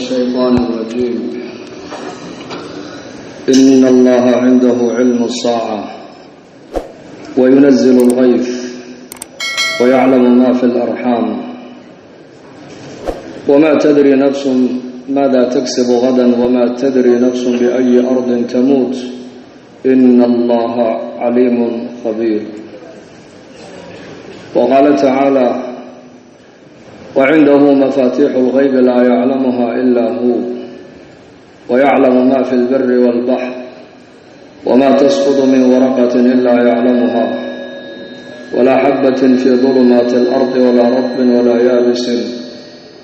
الشيطان الرجيم. إن الله عنده علم الساعة وينزل الغيث ويعلم ما في الأرحام وما تدري نفس ماذا تكسب غدا وما تدري نفس بأي أرض تموت إن الله عليم خبير. وقال تعالى: وعنده مفاتيح الغيب لا يعلمها إلا هو ويعلم ما في البر والبحر وما تسقط من ورقة إلا يعلمها ولا حبة في ظلمات الأرض ولا رطب ولا يابس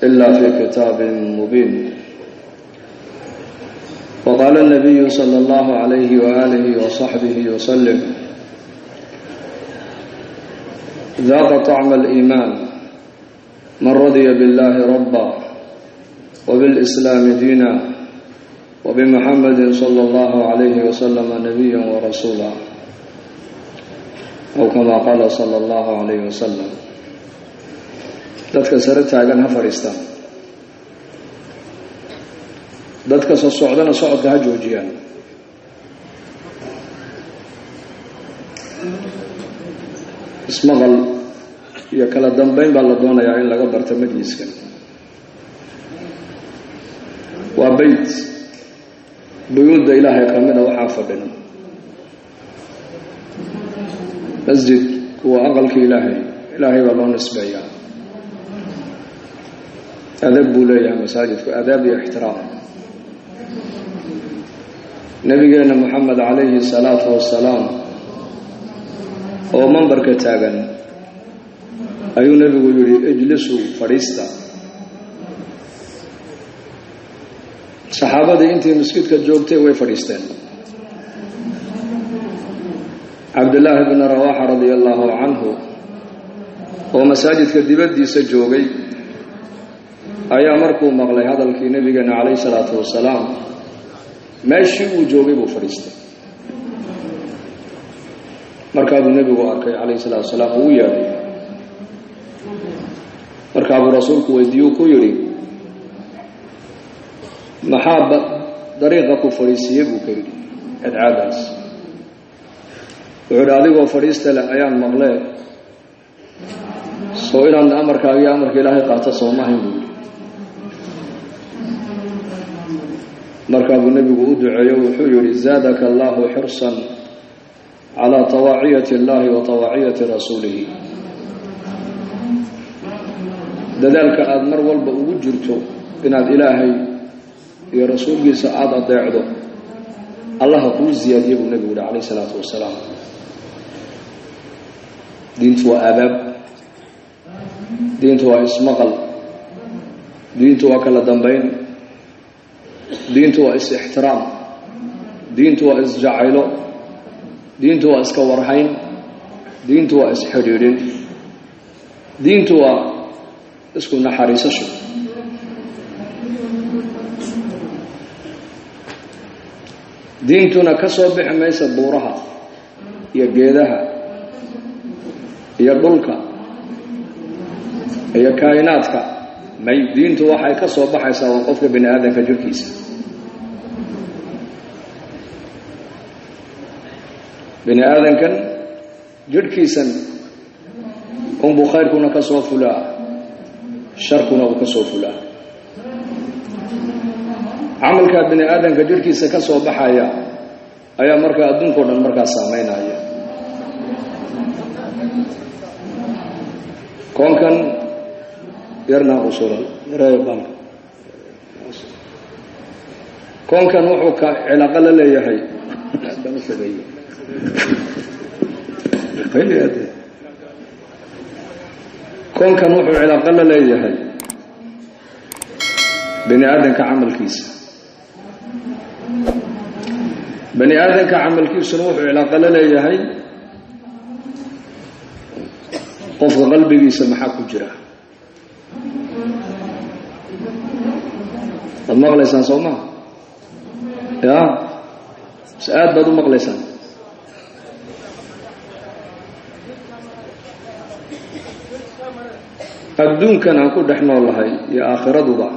إلا في كتاب مبين. وقال النبي صلى الله عليه وآله وصحبه وسلم: ذاق طعم الإيمان من رضي بالله ربا وبالإسلام دينا وبمحمد صلى الله عليه وسلم نبيا ورسولا، أو كما قال صلى الله عليه وسلم. Dadka sare taagan ha fadhiistaan, dadka soo socdana socodka ha joojiyaan. Ismaqal iyo kala dambeyn baa la doonayaa in laga barto majliskan. Waa beyt buyuudda Ilaahay kamida waxaa fadhina masjid kuwa aqalka Ilaahay, Ilaahay baa loo nisbeeyaa. Adab buu leeyahay masaajidku, adaab iyo ixtiraam. Nabigeena Moxamed calayhi salaatu wasalaam oo mambarka taagan ayuu nebigu yihi: ijlisuu, fadhiista. Saxaabadii intii masjidka joogtay way fadhiisteen. Cabdillaahi bni Rawaxa radia allahu canhu oo masaajidka dibaddiisa joogay ayaa markuu maqlay hadalkii nabigeena calayhi salaatu wasalaam, meeshii uu joogay buu fadhiistay. Markaabuu nebigu arkay calayhi salaatu wasalaam, uu u yeedhay. Markaabuu rasuulku weydiiyuu ku yidhi: maxaa dariiqa ku fadhiisiiyey? Buu ka yidhi cadcaadaas. Wuxuu yidhi: adigoo fadhiista leh ayaan maqlee, soo inaan amarkaagiyo amarka Ilaahay qaato soomahayn? Buu yidhi. Markaabuu nebigu u duceeyo, wuxuu yihi: zaadaka allahu xirsan calaa tawaaciyati illahi wa tawaaciyati rasuulihi. Dadaalka aada mar walba ugu jirto inaad Ilaahay iyo rasuulkiisa aada adeecdo, Allaha kuu ziyaadiye, buu nebigu yihi calayh isalaatu wasalaam. Diintu waa aadaab, diintu waa ismaqal, diintu waa kala dambayn, diintu waa is-ixtiraam, diintu waa isjacaylo, diintu waa iska warhayn, diintu waa isxidhiidhin, diintu waa isku naxariisasho. Diintuna ka soo bixi maysa buuraha iyo geedaha iyo dhulka iyo kaa'inaadka. May, diintu waxay ka soo baxaysaa waa qofka bini aadamka jirhkiisa. Bini aadankan jidhkiisan unbuu khayrkuna ka soo fulaa, sharkuna uu ka soo fulaa. Camalkaa bini aadamka jidhkiisa ka soo baxaya ayaa markaa adduunka o dhan markaa saameynaya. Koonkan yarna usural yareeyo, koonkan wuxuu ka cilaaqo la leeyahay, baan u fogeeyey, koonkan wuxuu cilaaqo la leeyahay bini aadamka camalkiisa. Bani aadamka camalkiisuna wuxuu cilaaqo la leeyahay qofka qalbigiisa maxaa ku jira. Waad maqlaysaan soo maha? Ya, mise aad baad u maqlaysaan? Adduunkan aan ku dhex nool lahay iyo aakhiraduba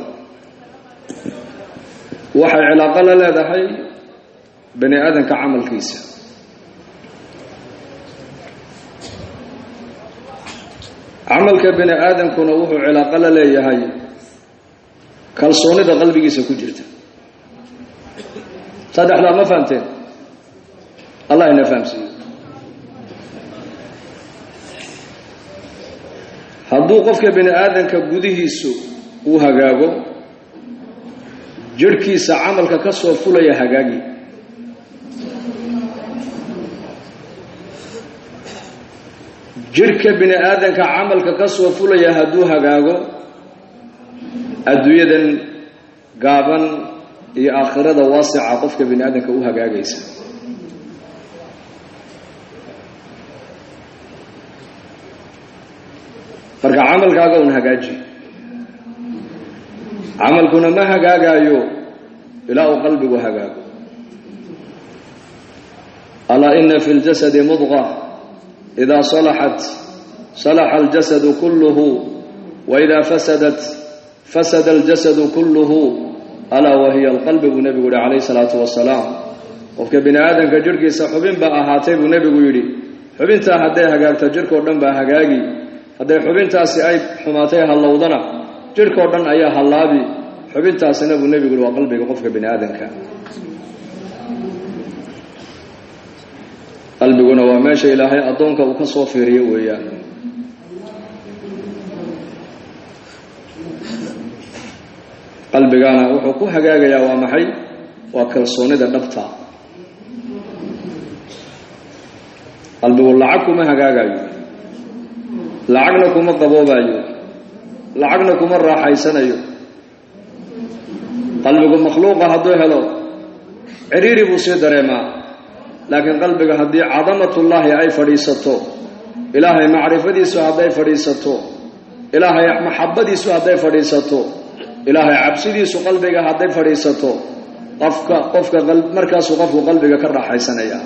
Waxay cilaaqo la leedahay bani aadanka camalkiisa. Camalka bani aadankuna wuxuu cilaaqo la leeyahay kalsoonida qalbigiisa ku jirta. Saddexdaa ma fahamteen? Allah ina fahamsiiyo. Hadduu qofka bani aadanka gudihiisu uu hagaago, jirhkiisa camalka ka soo fulaya hagaagi. Jirhka bini aadanka camalka ka soo fulaya hadduu hagaago, adduunyadan gaaban iyo aakhirada waasica qofka bini aadanka u hagaagaysa. Marka camalkaaga un hagaaji. Camalkuna ma hagaagaayo ilaa uu qalbigu hagaago. Alaa ina fi ljasadi mudqa idaa salaxat salaxa aljasadu kulluhu wa idaa fasadat fasada aljasadu kulluhu alaa wahiya alqalbi, buu nebigu yihi calayhi salaatu wasalaam. Qofka bini aadamka jirhkiisa xubin baa ahaatay, buu nebigu yidhi. Xubintaa hadday hagaagto, jirhkao dhan baa hagaagi. Hadday xubintaasi ay xumaatay, hallowdana, jirhkao dhan ayaa hallaabi. Xubintaasina, buu nebigu yihi, waa qalbiga qofka bini aadamka. Qalbiguna waa meesha Ilaahay addoonka uu ka soo fiiriyo weeyaan. Qalbigaana wuxuu ku hagaagayaa waa maxay? Waa kalsoonida dhabta. Qalbigu lacag kuma hagaagayo, lacagna kuma qaboobayo, lacagna kuma raaxaysanayo. Qalbigu makhluuqa hadduu helo, ciriiri buu sii dareemaa. Laakiin qalbiga haddii cadamatullaahi ay fadhiisato, Ilaahay macrifadiisu hadday fadhiisato, Ilaahay maxabadiisu hadday fadhiisato, Ilaahay cabsidiisu qalbiga hadday fadhiisato, qofka markaasuu qofku qalbiga ka raaxaysanaya.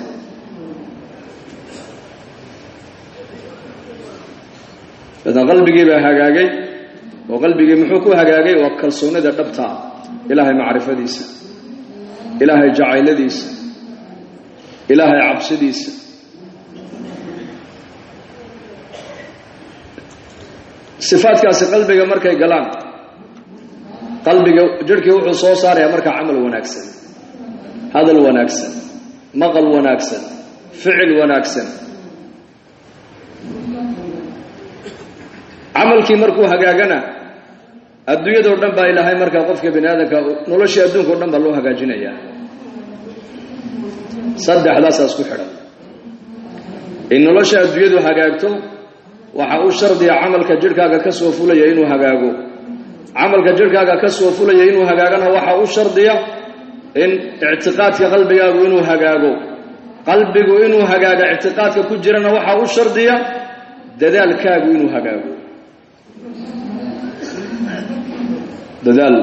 Dabeetna qalbigii baa hagaagay. Oo qalbigii muxuu ku hagaagay? Waa kalsoonida dhabta, Ilaahay macrifadiisa, Ilaahay jacayladiisa, Ilaahay cabsidiisa. Sifaadkaasi qalbiga markay galaan, qalbiga jirhkii wuxuu soo saarayaa markaa camal wanaagsan, hadal wanaagsan, maqal wanaagsan, ficil wanaagsan. Camalkii markuu hagaagana, adduunyadao dhan baa Ilaahay markaa qofka bini aadamka noloshii adduunka o dhan baa loo hagaajinayaa. Saddexdaasaas ku xidhan. In nolosha adduunyadu hagaagto waxaa u shardiya camalka jidhkaaga ka soo fulaya inuu hagaago. Camalka jidhkaaga ka soo fulaya inuu hagaagana waxaa u shardiya in ictiqaadka qalbigaagu inuu hagaago. Qalbigu inuu hagaaga ictiqaadka ku jirana waxaa u shardiya dadaalkaagu inuu hagaago. Dadaal.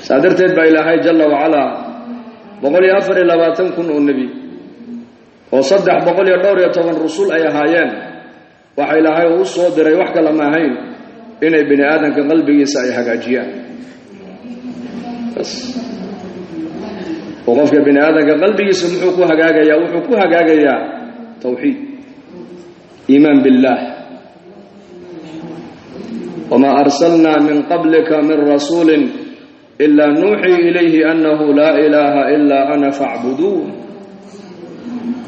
Saa darteed baa Ilaahay jalla wacalaa 124,000 oo nebi oo 310 rusul ay ahaayeen, waxa Ilaahay uu u soo diray wax kale ma ahayn inay bini aadamka qalbigiisa ay hagaajiyaan bas. Oo qofka bini aadamka qalbigiisa muxuu ku hagaagayaa? Wuxuu ku hagaagayaa tawxiid, iimaan billah. Wamaa arsalnaa min qablika min rasuuli ilaa nuuxii ilayhi annahu laa ilaaha ilaa ana facbuduun.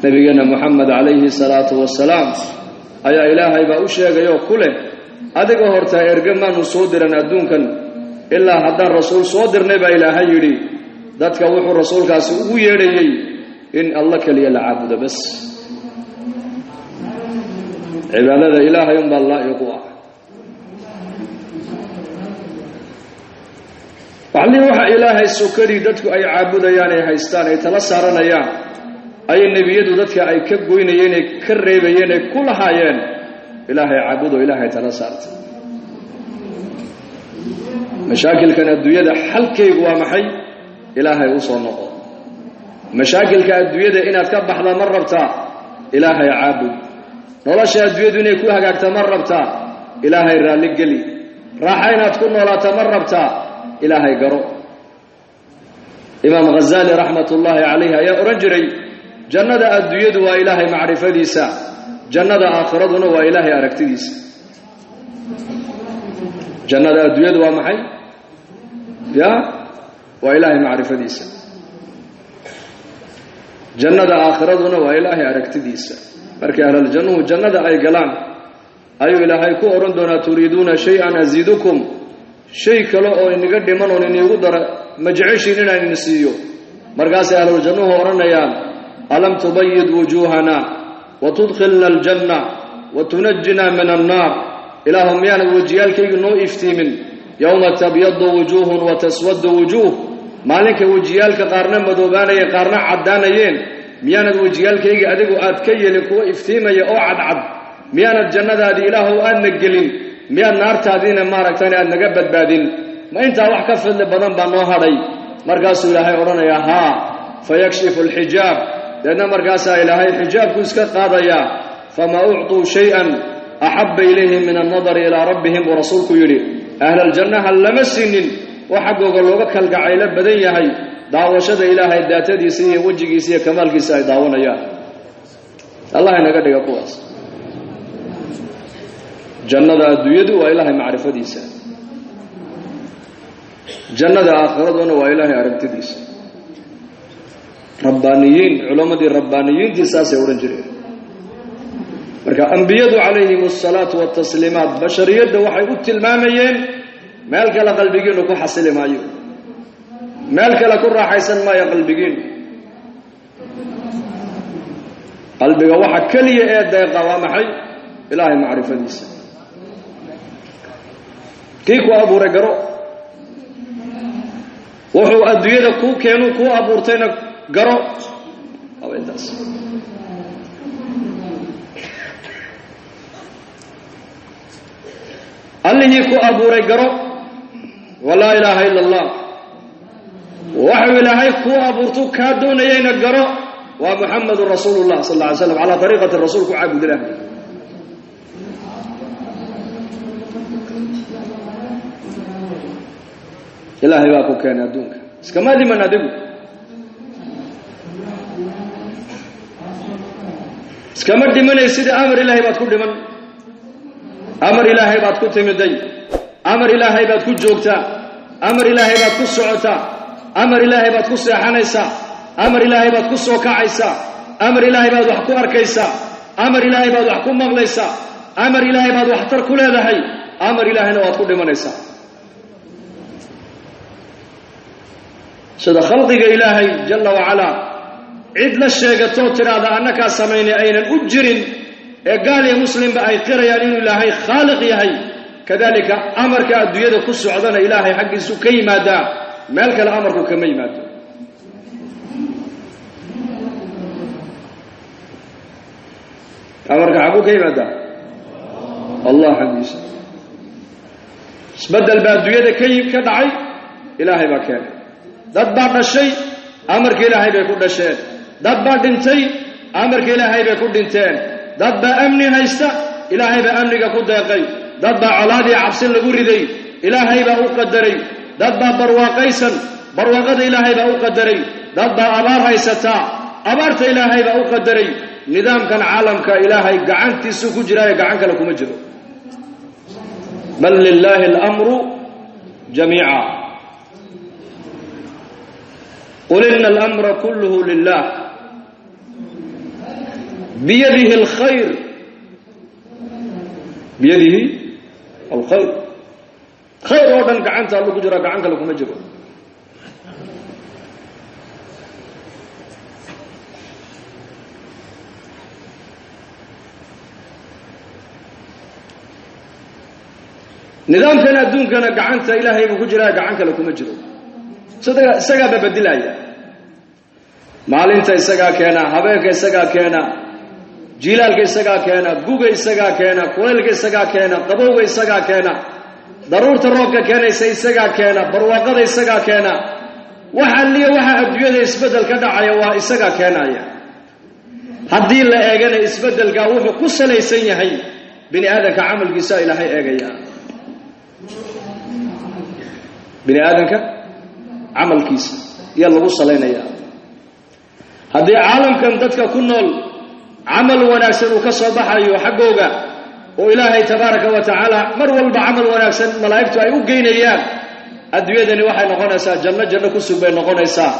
Nabigeena Moxamed calayhi salaatu wasalaam ayaa Ilaahay baa u sheegayoo ku leh: adiga hortaa erge maanu soo diran adduunkan, ilaa haddaan rasuul soo dirnay, baa Ilaahay yidhi, dadka wuxuu rasuulkaasi ugu yeedhayey in Alla keliya la caabudo bas. Cibaadada Ilaahay unbaa laa'iq u ah. Waxlii waxa Ilaahay sokadii dadku ay caabudayaan, ay haystaan, ay tala saaranayaan, ayay nebiyadu dadka ay ka goynayeen, ay ka reebayeen, ay ku lahaayeen: Ilaahay caabudo, Ilaahay tala saarta. Mashaakilkan adduunyada xalkaygu waa maxay? Ilaahay u soo noqo. Mashaakilka adduunyada inaad ka baxda ma rabtaa? Ilaahay caabud. Nolosha adduunyadu inay ku hagaagta ma rabtaa? Ilaahay raalli geli. Raaxa inaad ku noolaato ma rabtaa? Ilaahay garo. Imaam Ghazaali raxmatullaahi calayhi ayaa odhan jiray, jannada adduunyadu waa Ilaahay macrifadiisa, jannada aakhiraduna waa Ilaahay aragtidiisa. Jannada adduunyadu waa maxay? Ya, waa Ilaahay macrifadiisa. Jannada aakhiraduna waa Ilaahay aragtidiisa. Markii ahlaljannuhu jannada ay galaan ayuu Ilaahay ku odhan doonaa, turiiduuna shay-an asiidukum, shay kale oo inaga dhiman oon iniigu dara ma jeceshiin inaan idin siiyo? Markaasay ahluljannuhu odhanayaan, alam tubayid wujuuhana wa tudkhilna aljanna wa tunajjina min annaar. Ilaahu, miyaanad wejiyaalkaygu noo iftiimin? Yowma tabyadu wujuuhun wa taswadu wujuuh, maalinka wejiyaalka qaarna madoobaanayeen qaarna caddaanayeen, miyaanad wejiyaalkayga adigu aad ka yeelin kuwa iftiimaya oo cadcad? Miyaanad jannadaadii, Ilaahow, aadna gelin? Miyaad naartaadiina maaragtaan aad naga badbaadin? Ma intaa wax ka fadli badan baa noo hadhay? Markaasuu Ilaahay odhanayaa, haa. Fayakshifu alxijaab, deedna markaasaa Ilaahay xijaabku iska qaadayaa. Fama ucطuu shay-an axabba ilayhim min annadari ilaa rabbihim, buu rasuulku yidhi. Ahlaljannaha lama siinin oo xaggooga looga kalgacaylo badan yahay daawashada Ilaahay daatadiisa iyo wejigiisa iyo kamaalkiisa ay daawanayaan. Allah inaga dhiga kuwaas. Jannada adduunyadu waa Ilaahay macrifadiisa, jannada aakhiraduna waa Ilaahay aragtidiisa. Rabbaaniyiin, culammadii rabbaaniyiintii saasay odhan jireen. Marka ambiyadu calayhim asalaatu watasliimaat bashariyadda waxay u tilmaamayeen, meel kale qalbigiinu ku xasili maayo, meel kale ku raaxaysan maayo qalbigiinu. Qalbiga waxa keliya ee deeqa waa maxay? Ilaahay macrifadiisa. Kii ku abuuray garo, wuxuu adduunyada kuu keenuu kuu abuurtayna garo. Waaba intaas. Allihii ku abuuray garo, wa laa ilaaha ila Allah. Waxuu Ilaahay kuu abuurtuu kaa doonayayna garo, waa Muxamedun rasuulu llah sal alla alay slam. Calaa ariiqati rasuul ku caabud Ilahay. Ilaahay baa ku keenay adduunka, iskama dhiman adigu, iskama dhimanaysid. Amar Ilaahay baad ku dhiman, amar Ilaahay baad ku timiday, amar Ilaahay baad ku joogtaa, amar Ilaahay baad ku socotaa, amar Ilaahay baad ku seexanaysaa, amar Ilaahay baad ku soo kacaysaa, amar Ilaahay baad wax ku arkaysaa, amar Ilaahay baad wax ku maqlaysaa, amar Ilaahay baad waxtar ku leedahay, amar Ilaahayna waad ku dhimanaysaa. Sida khalqiga Ilaahay jalla wacalaa cid la sheegatoo tidhaahda annakaa samaynay aynan u jirin, ee gaal iyo muslimba ay qirayaan inuu Ilaahay khaaliq yahay, kadalika amarka adduunyada ku socdana Ilaahay xaggiisu ka yimaadaa, meel kale amarku kama yimaado. Amarka xagguu ka yimaadaa? Allah xaggiisa. Isbeddel baa adduunyada ka dhacay, Ilaahay baa keenay. Dad baa dhashay, amarka Ilaahay bay ku dhasheen. Dad baa dhintay, amarka Ilaahay bay ku dhinteen. Dad baa amni haysta, Ilaahay baa amniga ku deeqay. Dad baa colaadii cabsi lagu riday, Ilaahay baa u qadaray. Dad baa barwaaqaysan, barwaaqada Ilaahay baa u qadaray. Dad baa abaar haysataa, abaarta Ilaahay baa u qadaray. Nidaamkan caalamka Ilaahay gacantiisuu ku jiraayo, gacan kale kuma jiro. Bal lilaahi alamru jamiica. Qul ina alamra kulluhu lilah biyadihi alkhayr, biyadihi alkhayr. Khayr oo dhan gacanta Allu ku jiraa, gacan kale kuma jiro. Nidaamkan adduunkana gacanta Ilaahay buu ku jiraa, gacan kale kuma jiro. Isagaaba bedilaya. Maalinta isagaa keena, habeenka isagaa keena, jiilaalka isagaa keena, guga isagaa keena, kulaylka isagaa keena, qabowga isagaa keena, daruurta roobka keenaysa isagaa keena, barwaaqada isagaa keena. Waxa liya waxa adduunyada isbeddel ka dhacaya waa isagaa keenaya. Haddii la eegana isbeddelkaa wuxuu ku salaysan yahay bini aadamka camalkiisa Ilaahay eegaya. Bini aadanka camalkiisa ayaa lagu salaynayaa. Haddii caalamkan dadka ku nool camal wanaagsan uu ka soo baxayo xaggooga, oo Ilaahay tabaaraka wa tacaala mar walba camal wanaagsan malaa'igtu ay u geynayaan, adduunyadani waxay noqonaysaa janno, janno ku sug bay noqonaysaa.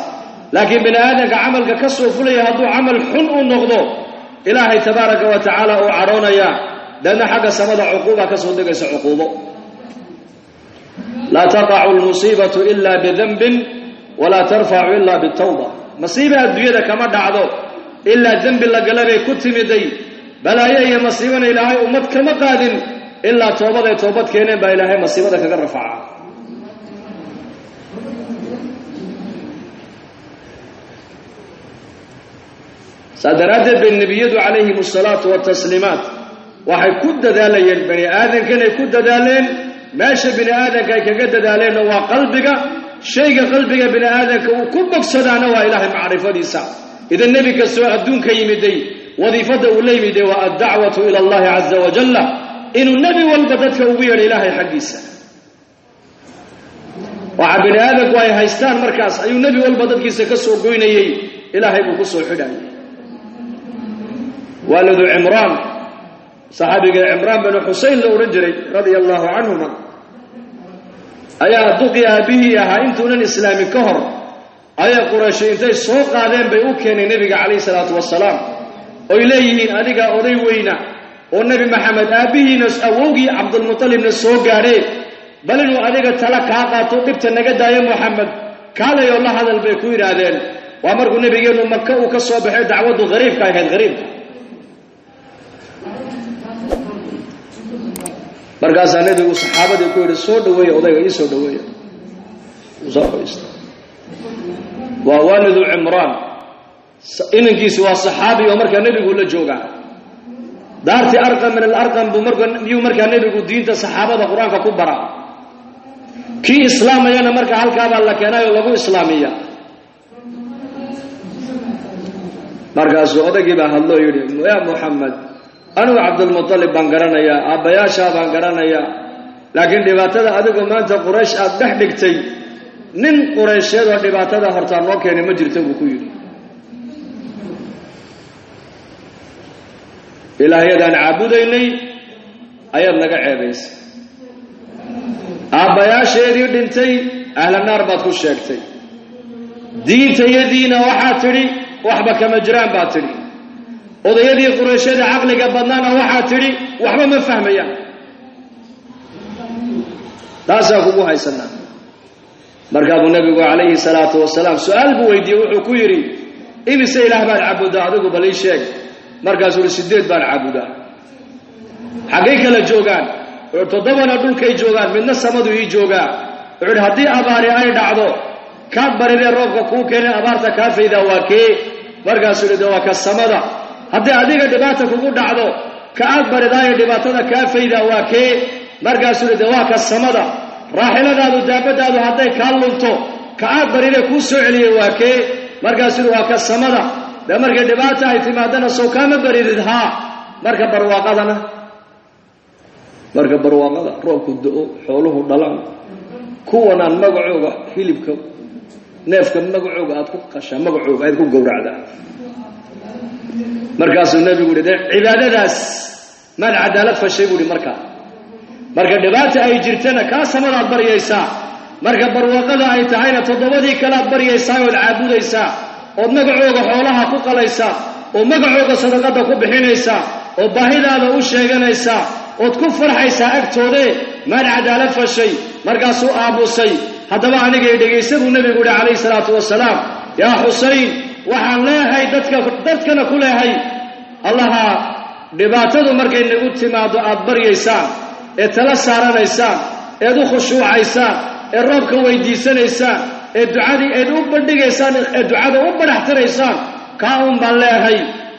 Laakiin bini aadanka camalka ka soo fulaya hadduu camal xun u noqdo, Ilaahay tabaaraka wa tacaala uu cadhoonayaa, deedna xagga samada cuquuba ka soo degaysa, cuquubo. Laa taqacu almusiibatu ila bidanbin walaa tarfacu ila bitawba. Masiiba adduunyada kama dhacdo ilaa dembi la gala bay ku timiday. Balaayo iyo masiibana Ilaahay ummad kama qaadin ilaa toobaday toobad keeneen baa Ilaahay masiibada kaga rafaca. Saa daraaddeed bay nebiyadu calayhim asalaatu watasliimaat waxay ku dadaalayeen bani aadamkanay ku dadaaleen. Meesha bini aadamka ay kaga dadaaleenna waa qalbiga. Shayga qalbiga bini aadamka uu ku bogsadaana waa Ilaahay macrifadiisa. Idan nebi kastoo adduunka yimiday wadiifadda uu la yimiday waa addacwatu ila allahi caza wajalla, inuu nebi walba dadka ugu yeedho Ilaahay xaggiisa. Waxa bini aadamku ay haystaan markaas ayuu nebi walba dadkiisa ka soo goynayey, Ilaahay buu ku soo xidhayay. Waalidu Cimraan, saxaabiga Cimraan binu Xusein la odhan jiray radia allahu canhuma, ayaa duqii aabbihii ahaa intuunan islaamin ka hor ayay Qurayshi intay soo qaadeen bay u keenay nebiga calayhi salaatu wasalaam, oy leeyihiin adigaa oday weyna oo Nebi Maxamed aabbihiina awowgii Cabdulmutalibna soo gaadhee, bal inuu adiga tala kaa qaato dhibta naga daayo Moxamed, kaalayoo la hadal bay ku yidhaahdeen. Waa markuu nebigeennu Maka uu ka soo baxay, dacwaddu hariibka ahayd, hariibka. Markaasaa nebigu saxaabadii ku yidhi, soo dhaweeya odayga, ii soo dhaweeya. Uu soo fadhiista. Waa waalidu Cimraan, inankiisu waa saxaabi oo markaa nebigu la joogaa daartii Arqam min alarqam buu miyuu markaa nebigu diinta saxaabada qur-aanka ku baraa. Kii islaamayana marka halkaabaa la keenay oo lagu islaamiya. Markaasuu odaygii baa hadloo yidhi, yaa Muxamed, anigu Cabdulmutalib baan garanayaa, aabbayaashaa baan garanayaa, laakiin dhibaatada adigu maanta Quraysh aad dhex dhigtay, nin Quraysheedoo dhibaatada hortaa noo keenay ma jirto, buu ku yidhi. Ilaahyadaan caabudaynay ayaad naga ceebaysay, aabbayaasheedii dhintay ahla naar baad ku sheegtay, diintayadiina waxaa tidhi waxba kama jiraan baad tidhi, odayadii Qurayshada caqliga badnaana waxaa tidhi waxba ma fahmayaan, taasaa kugu haysanaa. Markaa buu nebigu calayhi salaatu wasalaam su-aal buu weydiiyey, wuxuu ku yidhi, imise ilaah baad caabudaa adigu, bal ii sheeg. Markaasuu uhi, 8 baan caabudaa. Xaggay kala joogaan? Wuxuu 7na dhulkay joogaan, midna samadu ii joogaa. Wuxuu uhi, haddii abaari ay dhacdo, kaad baridee roobka kuu keenay abaarta kaa faydaa waa kee? Markaasuu yidhi, de waa ka samada. Haddii adiga dhibaata kugu dhacdo, ka aad baridaayo dhibaatada kaa faydaa waa kee? Markaasuu yidhi, de waa ka samada. Raaxiladaadu, daabadaadu hadday kaa lunto, ka aad baridee kuu soo celiyey waa kee? Markaasuu yidhi, waa ka samada. Dee markay dhibaata ay timaadana sow kaama baridid? Haa. Marka barwaaqadana, marka barwaaqada roobku do-o, xooluhu dhalaan, kuwanaan magacooga hilibka neefka magacooga aad ku qashaa, magacooga aad ku gowracdaa. Markaasuu nebigu uhi, dee cibaadadaas maad cadaalad fashay, buu ihi. Markaa marka dhibaata ay jirtana kaa samadaad baryaysaa, marka barwaaqada ay tahayna 7dii kalead baryaysaa ood caabudaysaa, ood magacooga xoolaha ku qalaysaa, oo magacooga sadaqada ku bixinaysaa, oo baahidaada u sheeganaysaa, ood ku farxaysaa agtoodee, maad cadaalad fashay? Markaasuu aamusay. Haddaba anigay dhegaysa, buu nebigu yihi calayhi salaatu wasalaam, yaa Xusayn, waxaan leehay dadka, dadkana ku leehay, Allaha dhibaatadu markay nagu timaado aad baryaysaan ee tala saaranaysaan eed u khushuucaysaan ee roobka weydiisanaysaan ee ducadii eed u bandhigaysaan ee ducada u badhaxtiraysaan, kaa un baan leehay.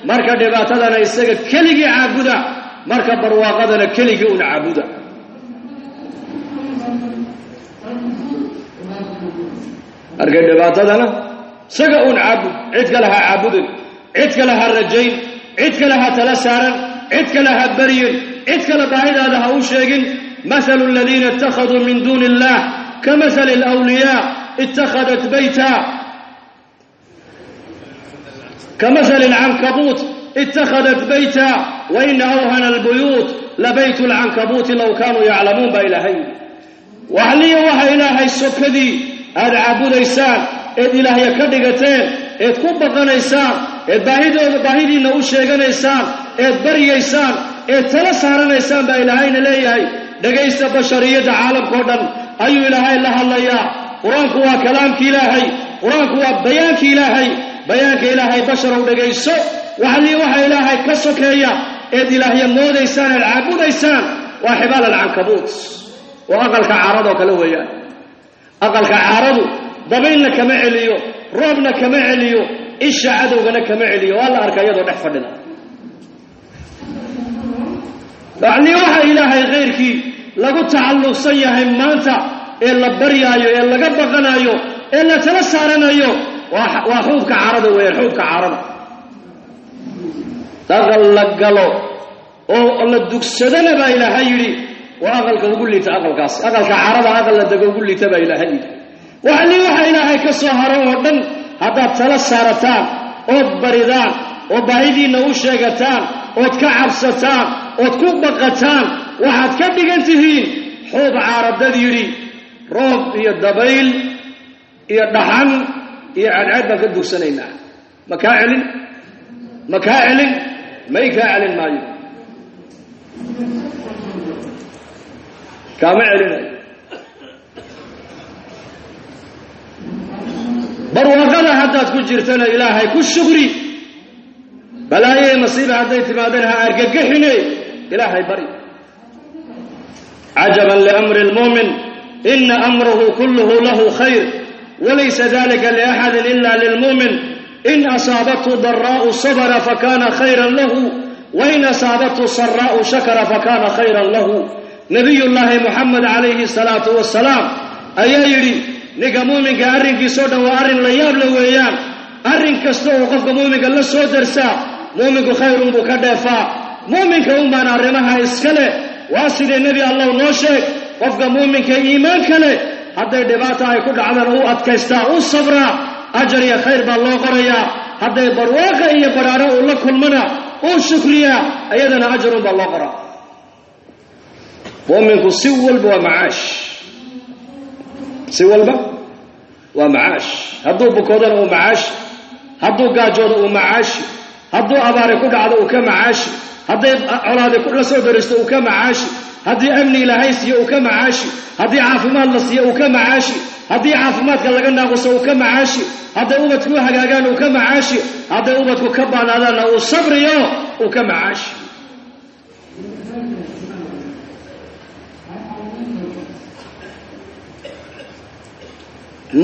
Marka dhibaatadana isaga keligii caabuda, marka barwaaqadana keligii un caabuda. Markay dhibaatadana isaga uun caabud, cid kale ha caabudin, cid kale ha rajayn, cid kale ha tala saaran, cid kale ha baryin, cid kale baahidaada ha u sheegin. Mathalu aladiina ittakhaduu min duuni illah Kamathali alawliyaa ittakhadat bayta, kamathali alcankabuut ittakhadat bayta, wa ina awhana albuyuut labaytu alcankabuuti low kaanuu yaclamuun baa ilaahay yidhi. Waxliya waxa ilaahay sokadii aad caabudaysaan eed ilaahya ka dhigateen eed ku baqanaysaan eed baahidooda baahidiinna u sheeganaysaan eed baryaysaan eed tala saaranaysaan baa ilaahayna leeyahay. Dhegaysta, bashariyadda caalamkao dhan ayuu ilaahay la hadlayaa. Qur-aanku waa kalaamki ilaahay, qur-aanku waa bayaanki ilaahay. Bayaanka ilaahay basharow dhegayso. Waxlii waxa ilaahay ka sokeeya eed ilaahya moodaysaan eed caabudaysaan waa xibaal alcankabuut, oo aqalka caaradoo kale weeyaan. Aqalka caaradu dabaylna kama celiyo, roobna kama celiyo, isha cadowgana kama celiyo. Waa la arka iyadoo dhex fadhida. Yacnii waxa ilaahay khayrkii lagu tacalluqsan yahay maanta ee la baryaayo ee laga baqanayo ee la tala saaranayo waa xuubka caarada weeyaan. Xuubka caarada aqal la galo oo la dugsadana baa ilaahay yidhi waa aqalka ugu liita. Aqalkaas aqalka caarada aqal la dego ugu liita baa ilaahay yidhi. Waxlii waxa ilaahay ka soo haro oo dhan haddaad tala saarataan ood baridaan oo baahidiinna u sheegataan ood ka cabsataan ood ku baqataan, waxaad ka dhigan tihiin xuub caaradad yidhi roob iyo dabayl iyo dhaxan iyo cadceed baan ka dugsanaynaa. Ma kaa celin? Ma kaa celin? May kaa celin maayo, kaama celinayo. Barwaaqada haddaad ku jirtana ilaahay ku shukri, balaaye masiiba hadday timaadana ha argagixine, ilaahay bari. Cajaban liamri lmu'min ina amrahu kulluhu lahu khayr walaysa dalika liaxadin ila lilmu'min, in asaabathu daraa'u sabra fakana khayran lahu, wain asaabathu saraa'u shakara fakana khayran lahu. Nabiyullaahi Muxamed calayhi salaatu wasalaam ayaa yidhi ninka muuminka arrinkiisoo dhan waa arrin la yaab la weeyaan. Arrin kasta oo qofka muuminka la soo darsaa muuminku khayrun buu ka dheefaa, muuminka un baana arrimaha iska leh. Waa sidee nebi allow noo sheeg? Qofka muuminka iimaanka leh hadday dhibaata ay ku dhacdana u adkaystaa, u sabraa, ajar iyo khayr baa loo qorayaa. Hadday barwaaqa iyo badhaaro uu la kulmana uu shukriyaa, iyadana ajarun baa loo qoraa. Muuminku si walba waa macaash, si walba waa macaash. Hadduu bukoodana uu macaashi, hadduu gaajoodo uu macaashi, hadduu abaari ku dhacdo uu ka macaashi, hadday colaadi la soo daristo uu ka macaashi, haddii amni ilaahay siiyo uu ka macaashi, haddii caafimaad la siiyo uu ka macaashi, haddii caafimaadka laga naaquso uu ka macaashi, hadday ubadku u hagaagaan uu ka macaashi, hadday ubadku ka baanaadaanna uu sabriyo uu ka macaashi.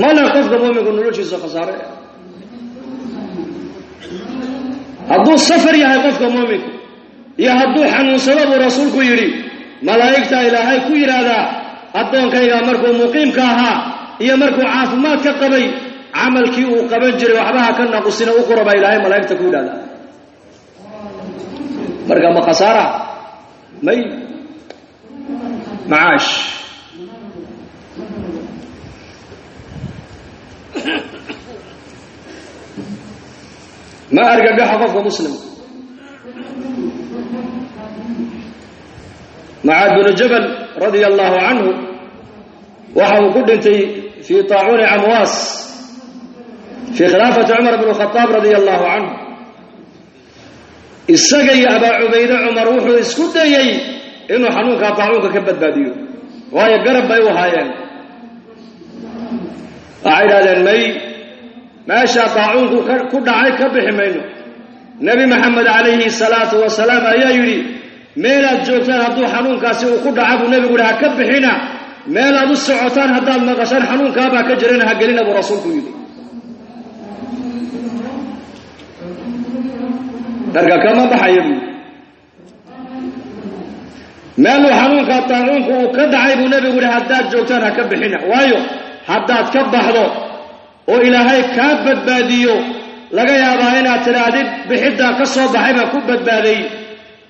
Male qofka muuminku noloshiisa khasaare. Hadduu safar yahay qofka muuminku iyo hadduu xanuunsado buu rasuulku yidhi, malaa'igta ilaahay ku yidhaahdaa addoonkayga markuu muqiimka ahaa iyo markuu caafimaad ka qabay camalkii uu qaban jiray waxbaha ka naqusina u qura baa ilaahay malaa'igta ku yidhahdaa. Marka ma khasaara? May, macaash. Ma argagaxo qofka muslimka. Mucaad binu Jabal radia allahu canhu waxa uu ku dhintay fii taacuuni Camwaas fii khilaafati Cumar bn Khadaab radia allahu canhu. Isaga iyo Abaa Cubayde Cumar wuxuu isku dayey inuu xanuunkaa taacuunka ka badbaadiyo, waayo garab bay u haayeen. Waxay idhahdeen may, meeshaa taacuunku ku dhacay ka bixi mayno. Nebi Maxamed calayhi salaatu wasalaam ayaa yidhi meelaad joogtaan hadduu xanuunkaasi uu ku dhaca buu nebigu yihi ha ka bixina, meelaad u socotaan haddaad maqashaan xanuunkaabaa ka jirana ha gelina buu rasuulku yidhi. Marka kama baxayo buu meeluu xanuunkaa taacuunku uu ka dhacay buu nebigu yihi haddaad joogtaan ha ka bixina, waayo haddaad ka baxdo oo ilaahay kaa badbaadiyo laga yaabaa inaad tidhaahdid bixiddaa ka soo baxay baan ku badbaaday,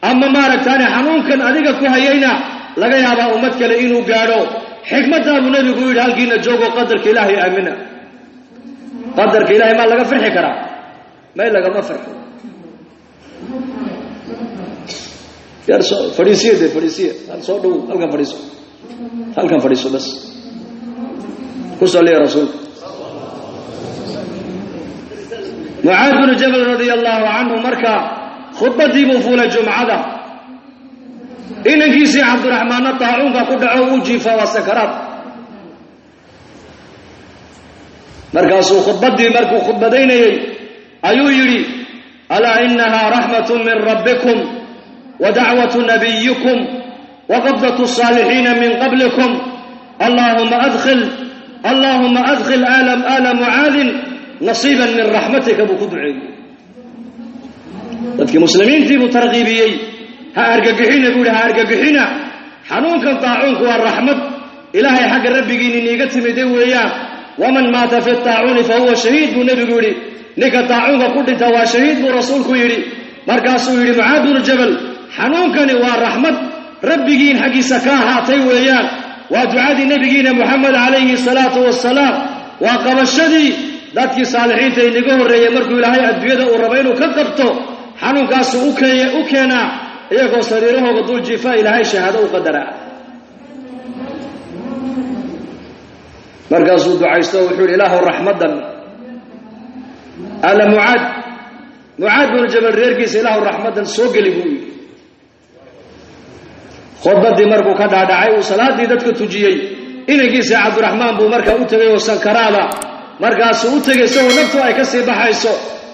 ama maaragtaane xanuunkan adiga ku hayayna laga yaabaa ummad kale inuu gaadho. Xikmaddaa buu nebigu yidhi halkiina joogoo qadarka ilaahay aamina. Qadarka ilaahay maa laga farxi karaa? May, lagama farxo. Yar soo fadhiisiya, dee fadhiisiya, soo dhowow, halkan fadhiiso, halkan fadhiiso bas. Ku salliya rasuulka. Mucaad binu Jabal radia allahu canhu markaa khudbaddii buu fuulay jumcada, inankiisii Cabdiraxmaanna daacuunka ku dhaco uu jiifaa, waa sakaraad. Markaasuu khudbaddii markuu khudbadaynayey ayuu yidhi: alaa inaha raxmat min rabbikum wa dacwatu nabiyikum wa qabdatu الصaalixiina min qablikum, allahuma adkhil, allahuma adkhil aala Mucaadin nasiiban min raxmatika, buu ku duceeyey. Dadkii muslimiintii buu tarkiibiyey. Ha argagixina, buu yihi, ha argagixina, xanuunkan daacuunku waa raxmad ilaahay xagga rabbigiin iniiga timide weeyaan. Waman maata fi taacuuni fa huwa shahiid, buu nebigu yidhi. Ninka daacuunka ku dhinta waa shahiid, buu rasuulku yidhi. Markaasuu yidhi Mucaad binu Jabal: xanuunkani waa raxmad rabbigiin xaggiisa ka ahaatay weeyaan, waa ducadii nebigiina Muxamed calayhi salaatu wasalaam, waa qabashadii dadkii saalixiinta inaga horreeyey. Markuu ilaahay adduunyada uu rabo inuu ka qabto, xanuunkaasuu u keenaa, iyagoo sariirahooga dul jiifa ilaahay shahaado u qadaraa. Markaasuu ducaysto, wuxuu yidhi: ilaahu raxmaddan ala Mucaad, Mucaad binu Jabal reerkiisa ilaahu raxmaddan soo geli, buu yidhi. Khudbaddii markuu ka dhaadhacay, uu salaaddii dadka tujiyey, inankiisa Cabdiraxmaan buu markaa u tegay oo sankaraada. Markaasuu u tegay isagoo naftu ay ka sii baxayso.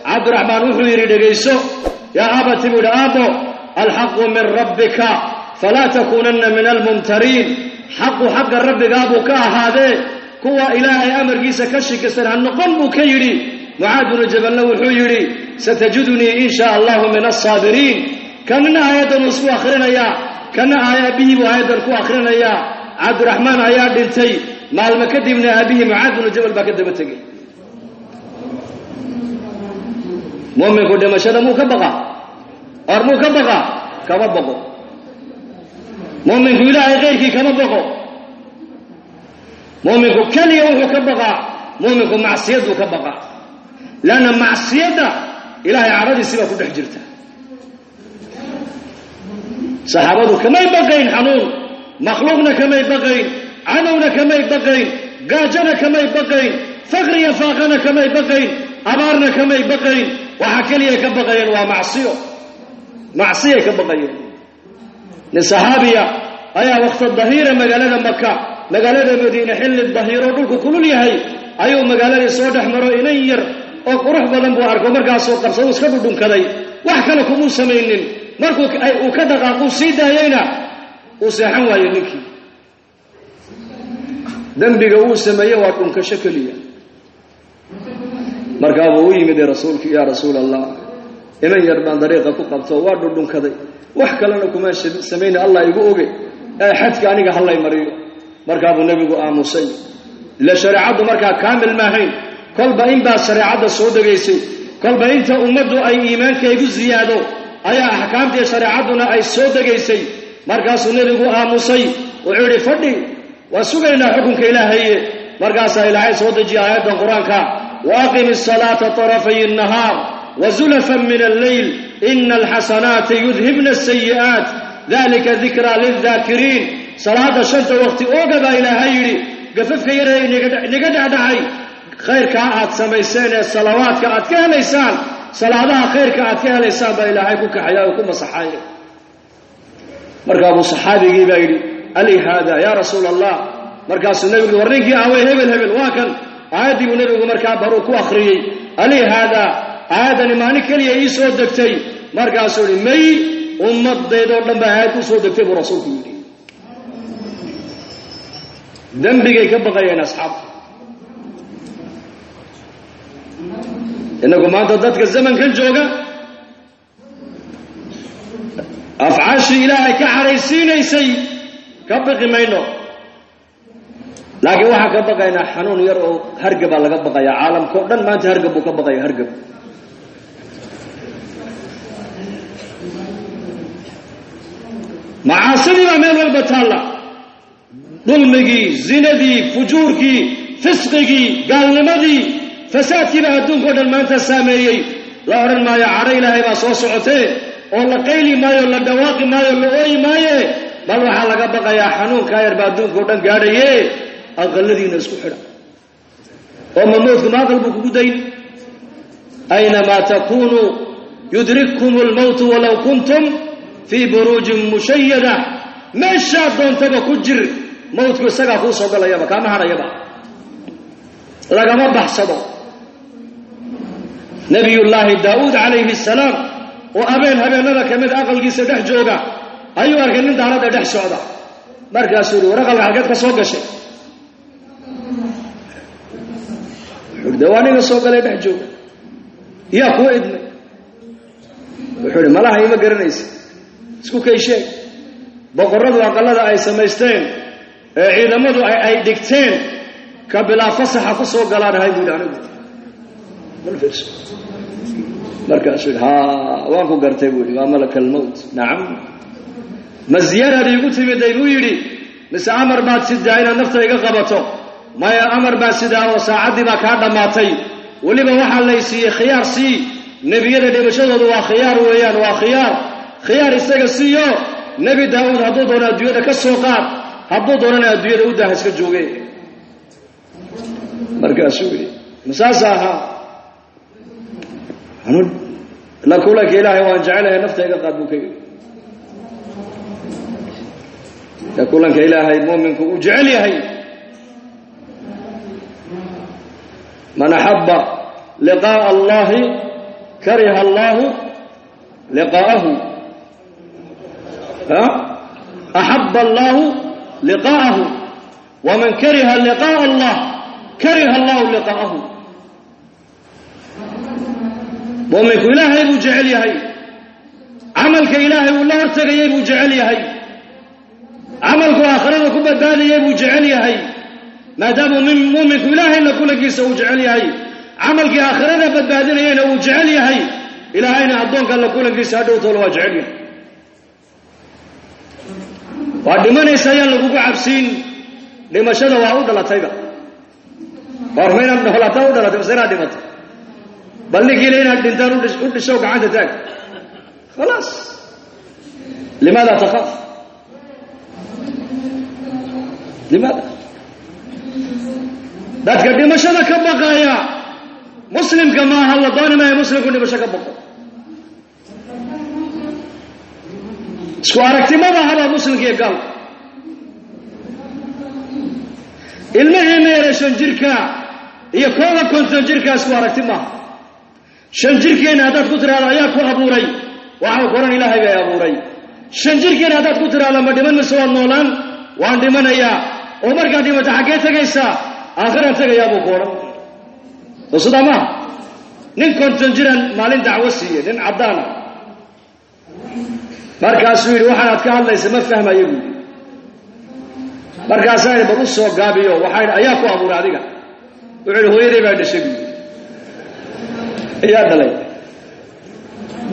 Cabdiraxmaan wuxuu yidhi: dhegayso yaa abati, buu yidhi, aabbo, alxaqu min rabbika falaa takuunanna min almumtariin. Xaqu xagga rabbigaabuu ka ahaadee, kuwa ilaahay amarkiisa ka shikisan ha noqon, buu ka yidhi. Mucaad binu Jabalna wuxuu yidhi: satajidunii in shaa allahu min alsaabiriin. Kanna aayaddan uu isku akhrinayaa, kana aabihii buu aayaddan ku akhrinayaa. Cabdiraxmaan ayaa dhintay maalmo kadibna, aabihii Mucaad binu Jabal baa ka daba tegey. Muuminku dhimashada muu ka baqa or muu ka baqa? Kama baqo. Muuminku ilaahay kayrkii kama baqo. Muuminku keliya wuxuu ka baqaa, muuminku macsiyaduu ka baqaa, leanna macsiyadda ilaahay cadhadiisii baa ku dhex jirta. Saxaabadu kamay baqayn xanuun, makhluuqna kamay baqayn, cadowna kamay baqayn, gaajona kamay baqayn, faqriya faaqana kamay baqayn, abaarna kamay baqayn. Waxaa keliya ka baqayeen waa macsiyo, macsiyay ka baqayeen. Nin saxaabiya ayaa waqti dahiira magaalada Maka, magaalada Madiine, xilli dahiiro dhulku kulul yahay ayuu magaaladii soo dhex maro. Inan yar oo qurux badan buu arko, markaasuu qabsadu iska dhudhunkaday, wax kale kumuu samaynin. Markuu uu ka dhaqaaquu sii daayeyna, uu seexan waayo ninkii. Dembiga uu sameeye waa dhunkasho keliya. Markaabuu u yimid rasuulki: yaa rasuul Allah, inan yar baan dariiqa ku qabto, waa dhudhunkaday, wax kalena kumaan samayna, Allah igu oge, ee xadka aniga hallay mariyo. Markaabuu nebigu aamusay. Ila shareecaddu markaa kaamil maahayn, kolba inbaa shareecadda soo degaysay, kolba inta ummaddu ay iimaanka igu ziyaado ayaa axkaamtii shareecadduna ay soo degaysay. Markaasuu nebigu aamusay, wuxuu yidhi: fadhi, waan sugaynaa xukunka ilaahaye. Markaasaa ilaahay soo dejiya aayaddan qur-aanka: waaqim asalaata tarafay annahaar wa zulafan min alleyl, ina alxasanaati yudhibna asayi'aat, dalika dikraa lildaakiriin. Salaada shanta waqti ooga, baa ilaahay yidhi, gafafka yaree inaga dhexdhacay khayrkaa aad samayseen ee salawaadka aad ka helaysaan, salaadaha khayrka aad ka helaysaan baa ilaahay ku kaxaya oo ku masaxaya. Markaabuu saxaabigii baa yidhi: ali haada yaa rasuula allah? Markaasuu nebigu: war ninkii aaway? Hebel hebel waa kan. Aayaddii buu nebigu markaa baruu ku akhriyey. Ali haada? Aayaddani maalin keliya ii soo degtay? Markaasuu yihi: may, ummaddeedoo dhan baa aayad u soo degtay, buu rasuulku yidhi. Dembigay ka baqayeen asxaabta. Innagu maanta dadka zamankan jooga afcaashii ilaahay ka xaraysiinaysay ka baqi mayno, laakiin waxaan ka baqaynaa xanuun yar oo hargabaa laga baqaya. Caalamka o dhan maanta hargab buu ka baqaya, hargab. Macaasidii baa meel walba taalla. Dulmigii, zinadii, fujuurkii, fisqigii, gaalnimadii, fasaadkiibaa adduunka o dhan maanta saameeyey. La odhan maayo cadho ilaahay baa soo socotee, oo la qayli maayo, la dhawaaqi maayo, la ooyi maaye, bal waxaa laga baqayaa xanuunkaa yar baa adduunka o dhan gaadhaye. Aqaladiina isku xidha oo ma mowdku ma aqal buu kugu dayn. Aynamaa takunuu yudrikkum almowtu walow kuntum fii buruujin mushayada. Meeshaad doontaba ku jir, mowdku isagaa kuu soo galayaba, kaama hadhayaba, lagama baxsado. Nabiyullaahi Daa'uud calayhi asalaam oo habeen habeenada ka mid aqalkiisa dhex jooga ayuu arkay nin daaradda dhex socda. Markaasuu yihi, war aqalka halkeed ka soo gashay? Wuxuu uhi, de waa ninga soo galay dhex jooga, yaa kuu idmay? Wuxuu ihi, malaha ima garanaysa, isku kay sheeg. Boqorradu aqallada ay samaysteen ee ciidamadu ay dhigteen ka bilaa fasaxa ku soo galaanahay buu yidhi anigu. Markaasuu yidhi, haa, waan ku gartay buu yidhi, waa malaka almowt. Nacam, ma ziyaaraad iigu timiday buu yidhi, mise amar baad sidaa inaad nafta iga qabato? Maya, amar baad sidaa oo saacaddii baa kaa dhammaatay. Weliba waxaa lay siiyey khiyaar sii. Nebiyada dhimashadoodu waa khiyaar weeyaan, waa khiyaar, khiyaar isaga siiyo. Nebi Daa'uud hadduu doono adduunyada ka soo qaad, hadduu doonana adduunyada u daha iska jooge. Markaasuu yidhi, masaasa ahaa? La kulanka ilaahay waan jecelahay, nafta iga qaad buu ka yidhi. La kulanka ilaahay muuminku uu jecel yahay. Man axaba liqaa'a allahi kariha allahu liqaa'ahu, axaba allahu liqaa'ahu, waman kariha liqaa'a allah kariha allahu liqaa'ahu. Muuminku ilaahay buu jecel yahay, camalka ilaahay uu la hortegayay buu jecel yahay, camalku aakhirada ku badbaadayay buu jecel yahay. Maadaamuu muuminku ilaahayna kulankiisa uu jecel yahay, camalkii aakhirada badbaadinayana uu jecel yahay, ilaahayna addoonka la kulankiisa hadhowtoola waa jecel yahay. Waa dhimanaysa ayaan lagugu cabsiin, dhimashada waa u dhalatayba. Warma inaad noolaataa u dhalatay mase inaad dhimato? Bal ninkiina inaad dhintaan u dhisho gacanta taag. Khalaas, limaada takhaaf? Limaada dadka dhimashada ka baqaya? Muslimka maaha, la dooni maayo muslimku dhimasho ka baqo. Isku aragtimada haba muslimka iyo gaalka. Ilmaheena yare 5 jirka iyo kooga 50 jirka isku aragti maaha. 5 jirkeena haddaad ku tiraahdo ayaa ku abuuray, waxau koran ilaahay bay abuuray. 5 jirkeena haddaad ku tiraahdo ma dhiman mise waad noolaan? Waan dhimanayaa. Oo markaad dhimato xaggee tegaysaa? Aakhiraan tegayaa buu ku odhan. Soo sidaa maaha? Nin 50 jiran maalin dacwo siiyey, nin caddaana. Markaasuu yidhi, waxaanaad ka hadlaysa ma fahmayo buu yidhi. Markaasaa yidhi, bal u soo gaabiyo, waxaa yidhi, ayaa ku abuuray adiga? Wuxuu yidhi, hooyaday baa dhashay buu yidhi. Ayaa dhalay?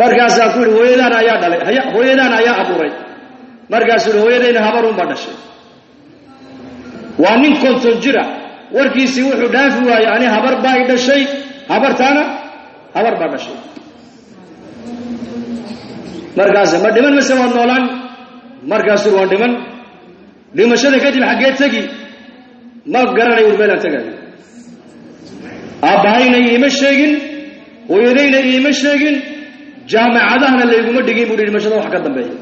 Markaasaa ku yidhi, hooyadaana ayaa dhalay, hooyadaana ayaa abuuray? Markaasuu yidhi, hooyadayna habarun baa dhashay. Waa nin 50 jira, warkiisii wuxuu dhaafi waayey, ani habar baa i dhashay, habartaana habar baa dhashay. Markaas ma dhiman mise waad noolaan? Markaasuu waan dhiman. Dhimashada kadib xaggee tegi? Ma garanayo ur meelaan tegayo. Aabbahayna iima sheegin, hooyadayna iima sheegin, jaamacadahana layguma dhigin buuhi dhimashada wax ka dambeeya.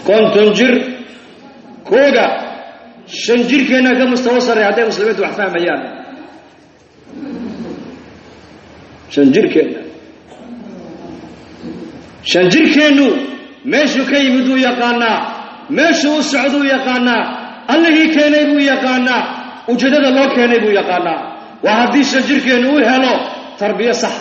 50 jir kooga 5 jirkeenna ka mustawo sarray hadday muslimiintu wax fahmayaan. 5 jirkeenna, 5 jirkeennu meeshuu ka yimid uu yaqaanaa, meeshuu u socduu yaqaanaa, allihii keenay buu yaqaanaa, ujeeddada loo keenay buu yaqaanaa. Waa haddii 5 jirkeennu u helo tarbiyo sax.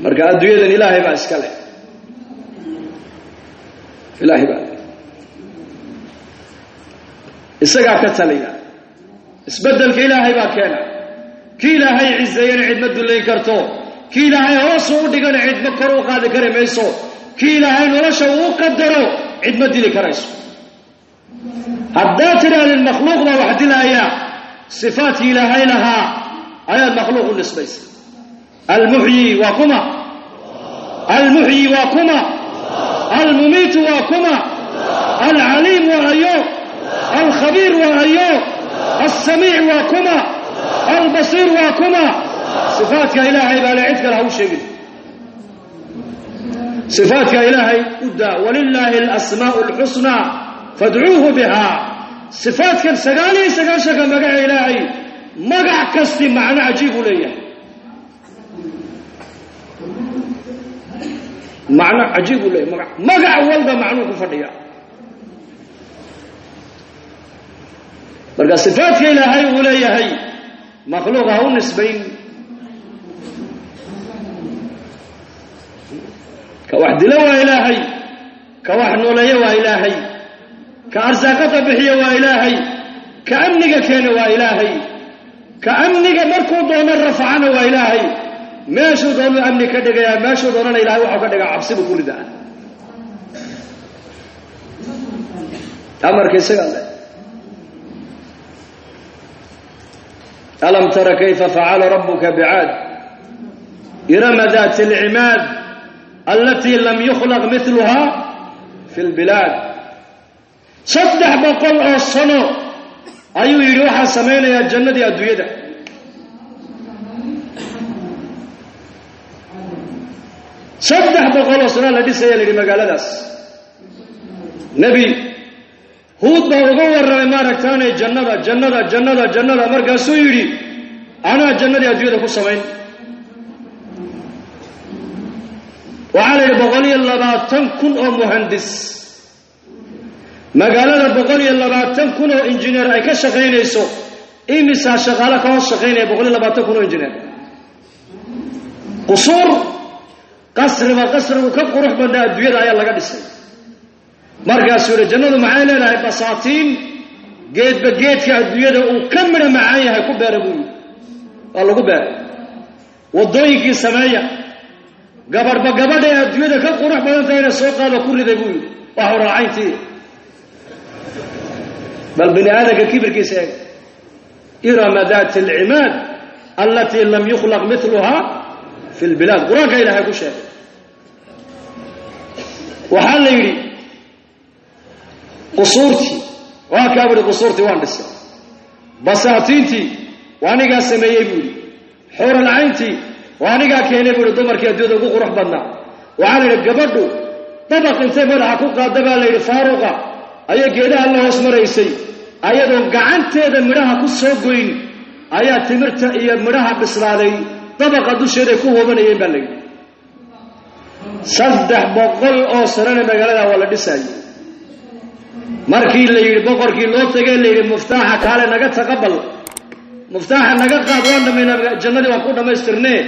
Marka adduunyadan ilaahay baa iska leh, ilaahay baa isagaa ka taliya. Isbeddelka ilaahay baa keena. Kii ilaahay ciseeyana cid ma dullayn karto, Kii Ilaahay hoos uu dhigana cidma kor u qaadi kari mayso. Kii Ilaahay nolosha uu qadaro cidma dili karayso. Haddaad tidhaahdin makhluuq baa wax dilaaya, sifaadkii Ilaahay lahaa ayaad makhluuq u nisbaysa. Almuxyi waa kuma, almuxyi waa kuma, almumiitu waa kuma, alcaliim waa ayo, alkhabiir waa ayo, alsamiic waa kuma, albasiir waa kuma. Sifaadka Ilaahay baa le, cid kale ha u sheegin. Sifaadka Ilaahay u daa. Walilaahi alasmaa'u alxusnaa fadcuuhu bihaa. Sifaadkan 99-ka magaca Ilaahay, magac kasti macno cajiib uu leeyahay, macno cajiib uu leeyahay. Magac walba macnuu ku fadhiya. Marka sifaadka Ilaahay uu leeyahay makhluuq ha u nisbayn. Ka wax dilo waa Ilaahay, ka wax nooleeya waa Ilaahay, ka arsaaqada bixiya waa Ilaahay, ka amniga keena waa Ilaahay, ka amniga markuu doono rafacana waa Ilaahay. Meeshuu doonuu amni ka dhigayaa, meeshuu doonana Ilahay waxuu ka dhigaa cabsi buu ku ridaa. Amarka isagaa le. Alam tara kayfa facala rabuka bicaad irama daati alcimaad alatii lam yukhlaq miluha fi lbilaad. 300 oo sano ayuu yidhi waxaan samaynayaa jannadii adduunyada. 300 oo sano la dhisaya la yidhi magaaladaas. Nebi Huud baa uga warramay maaragtaanay jannada jannada jannada jannada. Markaasuu yidhi anaa jannadii adduunyada ku samayn. Waxaa la yidhi 120,000 oo muhandis, magaalada 120,000 oo injineer ay ka shaqaynayso. Imisaa shaqaale ka hoos shaqaynaya 120,000 oo injineer? Qusuur qasriba qasrigu ka qurux badnaa adduunyada ayaa laga dhisay. Markaasuu yidhi jannadu maxay leedahay? Basaatiin geedba geedka adduunyada uu ka midho macaan yahay ku beera buu yidhi. Waa lagu beeray. Waddooyinkii sameeya, gabadhba gabadhay adduunyada ka qurux badan tahayna soo qaado ku riday buu yidhi. Waa horaacayntii. Bal bini aadamka kibirkiisa eeg. Irama daati alcimaad alatii lam yukhlaq miluha fi lbilaad. Qur-aanka Ilaahay ku sheegay. Waxaa la yidhi qusuurtii waa kaa buhi, qusuurtii waan dhisay, basaatiintii waa anigaa sameeyey buu yidhi, xuuralcayntii waa anigaa keenay buu yihi, dumarkii adduunyada ugu qurux badnaa. Waxaa la yidhi gabadhu dabaq intay madaxa ku qaada baa la yidhi faaruqa ayay geedaha la hoos maraysay, ayadoon gacanteeda midhaha ku soo goyn ayaa timirta iyo midhaha bislaaday dabaqa dusheeday ku hoobanayeen baa la yidhi. 300 oo sanana magaalada waa la dhisaayey. Markii la yidhi boqorkii loo tegay la yidhi muftaaxa kaale naga taqabal, muftaaxa naga qaad, waan dhamaynaa jannadii, waan ku dhammaystirnee.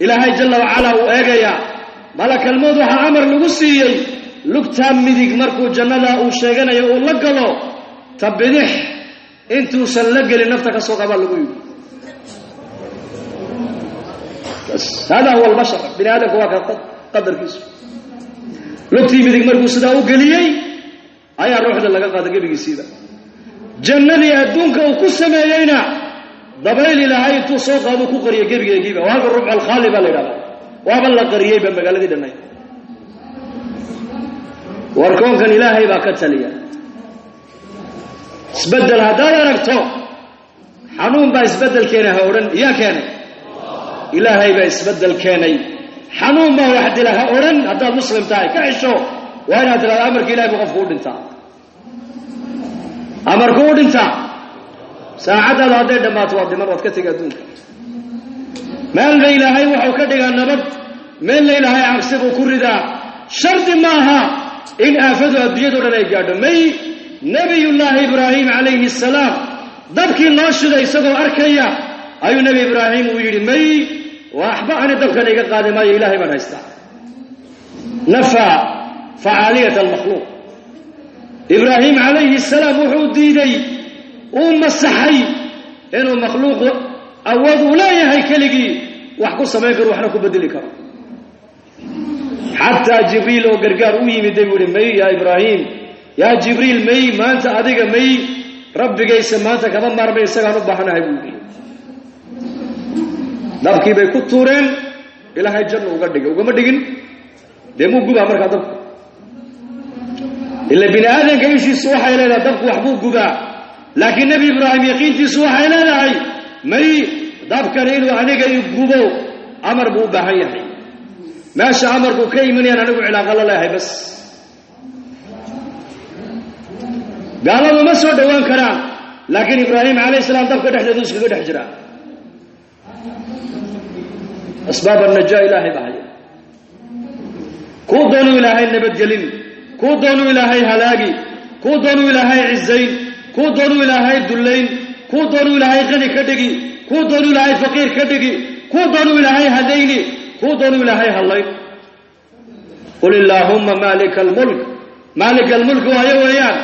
Ilaahay jalla wacalaa uu eegayaa. Malakalmood waxaa amar lagu siiyey lugtaa midig markuu jannada uu sheeganayo uu la galo, ta bidix intuusan la gelin nafta ka soo qabaa lagu yidhi. Hada huwa albashar, bini aadamku waa ka qadarkiisu. Lugtii midig markuu sidaa u geliyey ayaa ruuxda laga qaada gebigiisiiba. Jannadii adduunka uu ku sameeyeyna dabayl Ilaahay intuu soo qaaduu ku qariyay gebigeegiiba. Waa halka rubcu alkhaali baa la yidhahdaa, waaba la qariyeyba magaaladii dhannayd. Warkoonkan Ilaahay baa ka taliya. Isbeddel haddaad aragto, xanuun baa isbeddel keenay ha odhan. Yaa keenay? Ilaahay baa isbeddel keenay. Xanuun baa wax dila ha odhan. Haddaad muslim tahay ka xisho, waa inaad tidhahdo amarka Ilahay buu qofku u dhintaa, amarku u dhintaa. Saacaddaada hadday dhammaato waad dhiman, waad ka tegi adduunka. Meelna Ilaahay wuxuu ka dhigaa nabad, meelna Ilaahay cabsi buu ku ridaa. Shardi maaha in aafadu adduunyado dhan ay gaadho. May, Nebiyullaahi Ibraahim calayhi asalaam dabkii loo shiday isagoo arkaya ayuu Nebi Ibraahim uu yidhi may, waxba ani dabkan iga qaadi maayo, Ilaahay baan haystaa. Nafaa facaaliyat almakhluuq. Ibraahim calayhi asalaam wuxuu diiday, uu masaxay inuu makhluuqu awood uu leeyahay keligii wax ku samayn karo, waxna ku bedeli karo. Xataa Jibriil oo gargaar u yimiday buu ihi, may yaa Ibraahim, yaa Jibriil, may maanta adiga, may rabbigaysa maanta kama maarmay, isagaan u baahanahay buu yidhi. Dabkii bay ku tuureen, Ilaahay janna uga dhigay. Ugama dhigin dee, muu gubaa markaa dabku? Ila bini aadamka ishiisu waxay leedahay dabku waxbuu gubaa, laakiin Nebi Ibraahim yaqiintiisu waxay leedahay may, dabkani inuu aniga i gubo amar buu u baahan yahay. Meesha amarku ka imanayaan anigu cilaaqa la leeyahay. Bas gaaladu ma soo dhowaan karaan, laakiin Ibraahim calayh salaam dabka dhexdeedu iskaga dhex jiraa. Asbaab annajaa Ilaahay baa haya. Kuu doonuu Ilaahay nabadgelin, kuu doonuu Ilaahay halaagi, kuu doonuu Ilaahay cizayn, kuu doonuu Ilaahay dullayn, kuu doonuu Ilaahay qani ka dhigi, kuu doonuu Ilaahay faqiir ka dhigi, kuu doonuu Ilaahay hadayni, kuu doonuu Ilaahay hallayn. Qul illaahumma maalika almulk. Maalika almulk waayo weeyaan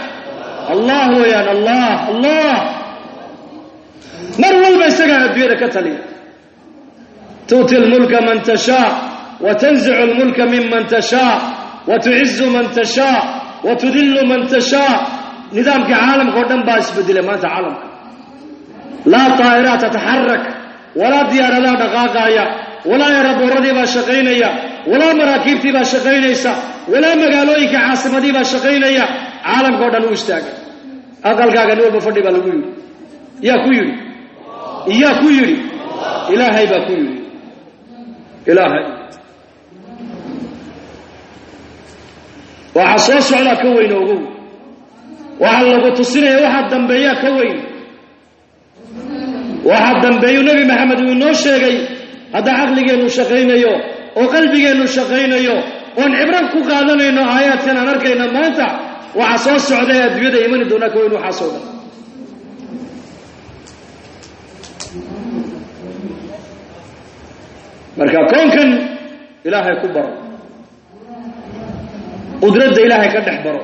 Allah weeyaan, Allah Allah mar walba isagaa adduunyada ka taliya. Tu'ti lmulka man tashaa wa tanzicu lmulka miman tashaa wa tucizu man tashaa wa tudillu man tashaa. Nidaamkii caalamka o dhan baa isbedelay maanta. Caalamka laa taa'iraat tataxarak, walaa diyaaradaha dhaqaaqaaya, walaa eraboorradii baa shaqaynaya, walaa maraakiibtii baa shaqaynaysa, walaa magaalooyinka caasimadii baa shaqaynaya. Caalamka o dhan u istaagay. Aqalkaaga nin walba fadhi baa lagu yidhi. Yaa ku yidhi? Yaa ku yidhi? Ilaahay baa ku yidhi. Ilaahay waxaa soo socdaa ka weyn ogow, waxaa lagu tusinaya waxaa dambeeyaa ka weyn. Waxaa dambeeyu Nebi Maxamed uu inoo sheegay. Hadda caqligeennu shaqaynayo oo qalbigeennu shaqaynayo oon cibro ku qaadanayno aayaadkan aan arkayna maanta, waxaa soo socda ee adduunyada imani doonaa ka weyn waxaasoo dhan. Marka koonkan Ilaahay ku baro, qudradda Ilaahay ka dhex baro,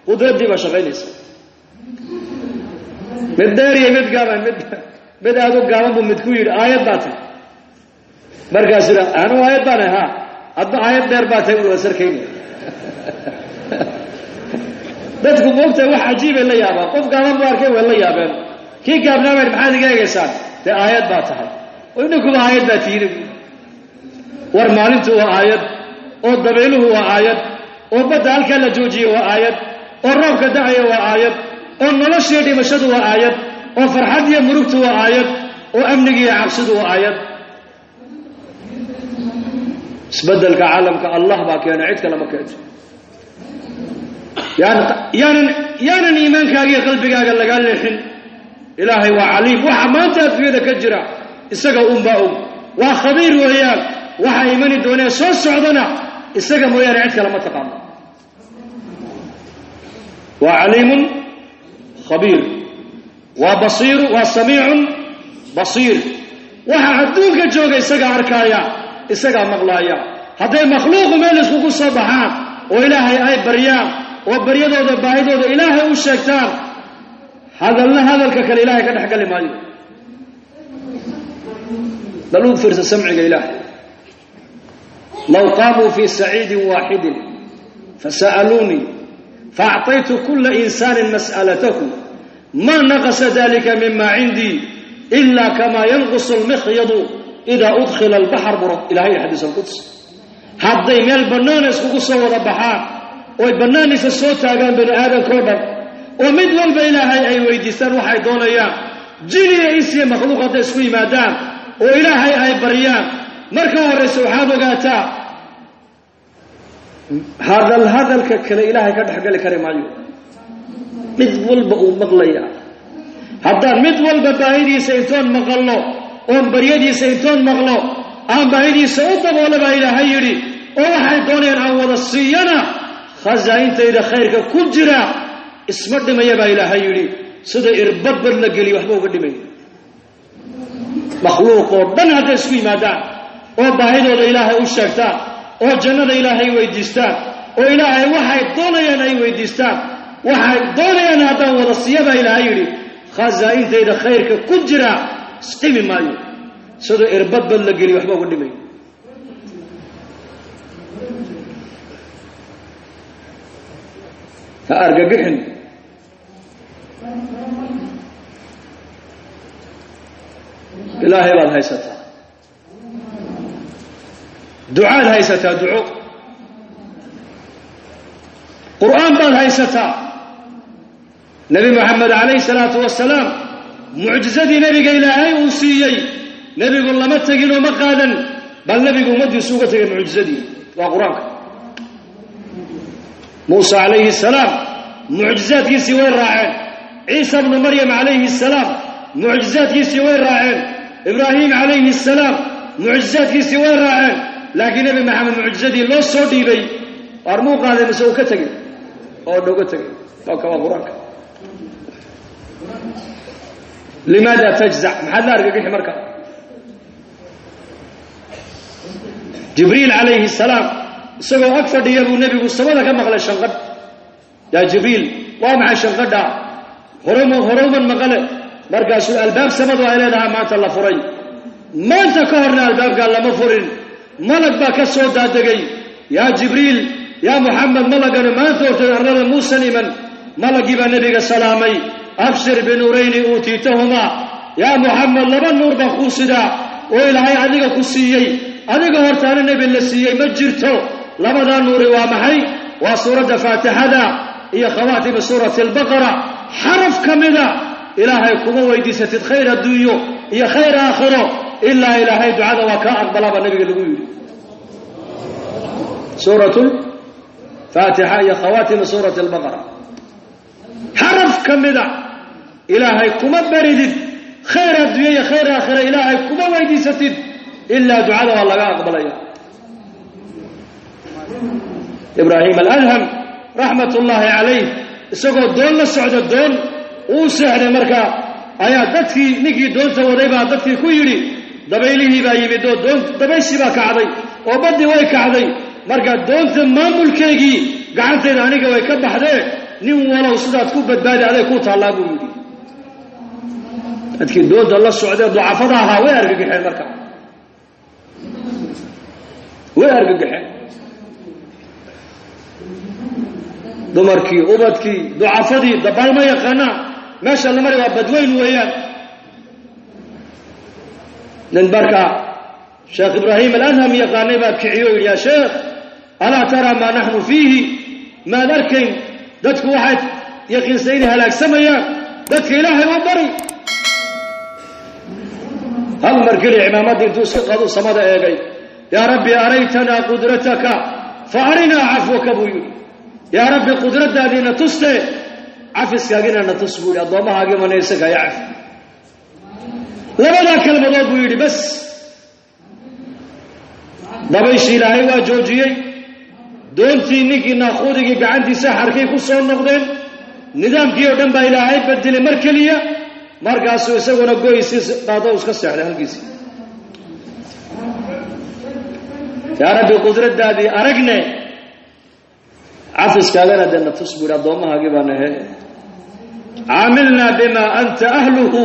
qudraddii baa shaqaynaysa. Mid dheer iyo mid gaaban, mid aada u gaaban buu mid ku yidhi, aayad baa tahy. Markaas ida, anu aayad baan ahay? Ha, adba aayad dheer baa tahay, waa sarkayna. Dadku moogtahay wax cajiibay la yaabaan. Qof gaaban buu arkay, way la yaabeen. Kii gaabnaabayn, maxaad iga eegaysaan? Dee aayad baa tahay. Oo idinkuba aayad baa tihiin. War maalintu waa aayad, oo dabayluhu waa aayad, oo badda halkaa la joojiye waa aayad, oo roobka da'aya waa aayad, oo noloshiiyo dhimashadu waa aayad, oo farxad iyo murugtu waa aayad, oo amnigiiyo cabsidu waa aayad. Isbeddelka caalamka Allah baa keena, cid kale ma keento. Yaanan iimaankaaga iyo qalbigaaga lagaa leexin. Ilaahay waa caliim. Waxa maanta adduunyada ka jira isaga unbaa og, waa khabiir weeyaan. Waxa imani doonee soo socdana isaga mooyaane cid kale ma taqaano. Waa caliimun khabiir, waa basiiru, waa samiicun basiir. Waxa adduunka jooga isagaa arkaaya, isagaa maqlaaya. Hadday makhluuqu meel iskugu soo baxaan oo Ilaahay ay baryaan oo baryadooda baahidooda Ilaahay u sheegtaan, hadalna hadalka kale Ilahay ka dhex gali maayo. Bal u fiirsa samciga Ilaahay. Low qaamuu fii saciidin waaxidin fasa'aluunii faacطaytu kula insaanin mas'alatahu ma naqasa dalika mima cindii ila kama yanqusu almikhyadu ida udkhila albaxr bura. Ilahay xadiis alquds. Hadday meel bannaana iskugu soo wada baxaan oy bannaanaysa soo taagaan bani aadamkao dhan, oo mid walba Ilaahay ay weydiistaan waxay doonayaan, jin iyo insiya makhluuq hadday isku yimaadaan oo Ilaahay ay baryaan, marka horraysa waxaad ogaataa hadal hadalka kale Ilaahay ka dhexgali kari maayo. Mid walba uu maqlayaa. Haddaan mid walba baahidiisa intoon maqalno oon baryadiisa intoon maqlo aan baahidiisa u daboola baa Ilaahay yidhi, oo waxay doonayaan aan wada siiyana, khasaa'intayda khayrka ku jira isma dhimaya baa Ilaahay yidhi, sida irbad bad la geliyo waxba uga dhimaya. Makhluuq oo dhan hadday isku yimaadaan oo baahidooda Ilaahay u sheegtaan oo jannada Ilaahay weydiistaan oo Ilaahay waxay doonayaan ay weydiistaan, waxay doonayaan haddaan wada siiya baa Ilaahay yidhi, khasaa'intayda khayrka ku jira isdhimi maayo. Sidoo irbad bad la geliyo waxba uga dhimay. Ha argagixin. Ilaahay baad haysataa, ducaad haysataa, duco qur'aan baad haysataa. Nebi Moxamed calayhi salaatu wasalaam mucjizadii nebiga Ilaahay uu siiyey nebigu lama tegin oo ma qaadan, bal nebigu ummaddiisu uga tegay mucjizadii waa qur-aanka. Muusa calayhi salaam mucjizaadkiisii way raaceen, Ciisa bnu Maryam calayhi salaam mucjizaadkiisii way raaceen, Ibraahim calayhi salaam mucjizaadkiisii way raaceen, laakiin Nebi Maxamed mucjizadii loo soo dhiibay waar muu qaaday mise uu ka tegey? Oo uga tegey. Waa ka waa qur-aanka. Limaada tajzac? Maxaad la argagixi marka? Jibriil calayhi salaam isagoo ag fadhiya buu nebigu samada ka maqlay shanqadh. Yaa Jibriil, waa maxay shanqadha? Horowman maqale. Markaasuu albaab samadu ay leedahay maanta la furay, maanta ka horna albaabkaa lama furin, malag baa ka soo daadegay. Yaa Jibriil, yaa Muxamed, malaganu maanta horteed arlada muusan iman. Malagii baa nebiga salaamay. Abshir binuurayni uutiitahumaa, yaa Muxamed, laba nuur baa kuu sidaa oo Ilaahay adiga ku siiyey, adiga hortaana nebi la siiyey ma jirto. Labadaa nuuri waa maxay? Waa suuradda Faatixada iyo khawaatimi suurati Albaqara. Xaraf ka mida Ilaahay kuma weydiisatid khayr adduunyo iyo khayr aakhiro ilaa Ilaahay ducada waa kaa aqbalaabaa nabiga lagu yidhi. Suurat Faatixa iyo khawaatimi suurati Albaqara, xaraf ka mida Ilaahay kuma baridid khayr adduunyo iyo khayr aakhiro, Ilaahay kuma weydiisatid ilaa ducada waa laga aqbalaya. Ibraahim Aladham raxmat ullaahi calayh isagoo doon la socda, doon uu seexday markaa, ayaa dadkii ninkii doonta waday baa dadkii ku yidhi dabaylihii baa yimid oo doon dabayshii baa kacday oo baddii way kacday, marka doonta maamulkeygii gacantayda aniga way ka baxdee, nin walow sidaad ku badbaadi aday ku taallaa buu yidhi. Dadkii doonta la socdee ducafada ahaa way argagaxeen, marka way argagaxeen, dumarkii, ubadkii, ducafadii dabaal ma yaqaanaa, meesha la mari waa badweyn weeyaan. Nin markaa Sheekh Ibraahim Aladham yaqaanay baa kiciyo o yidhi, yaa sheekh, alaa taraa maa naxnu fiihi? Maad arkayn dadku waxay yaqiinsan inay halaagsamayaan? Dadka Ilaahay u bari. Hal mar keliya cimaamaddii intuu iska qadu samada eegay, yaa Rabbi araytanaa qudrataka fa arinaa cafwaka buu yidhi. Yaa Rabbi, qudraddaadiina tuste, cafiskaagina na tus buu yidhi, addoomahaagii manaysanka ya cafi. Labadaa kelmadood buu yidhi, bas dabayshii Ilaahay waa joojiyey, doontii ninkii naaquudigii gacantiisa xarkay ku soo noqdeen, nidaamkii oo dhan baa Ilaahay bedelay mar keliya. Markaasuu isaguna goysii qaado iska seexday halkiisii. Yaa Rabbi, qudraddaadii aragne, cafiskaagana dee na tus buu yidhi, addoomahaagii baa nahe. Caamilnaa bima anta ahluhu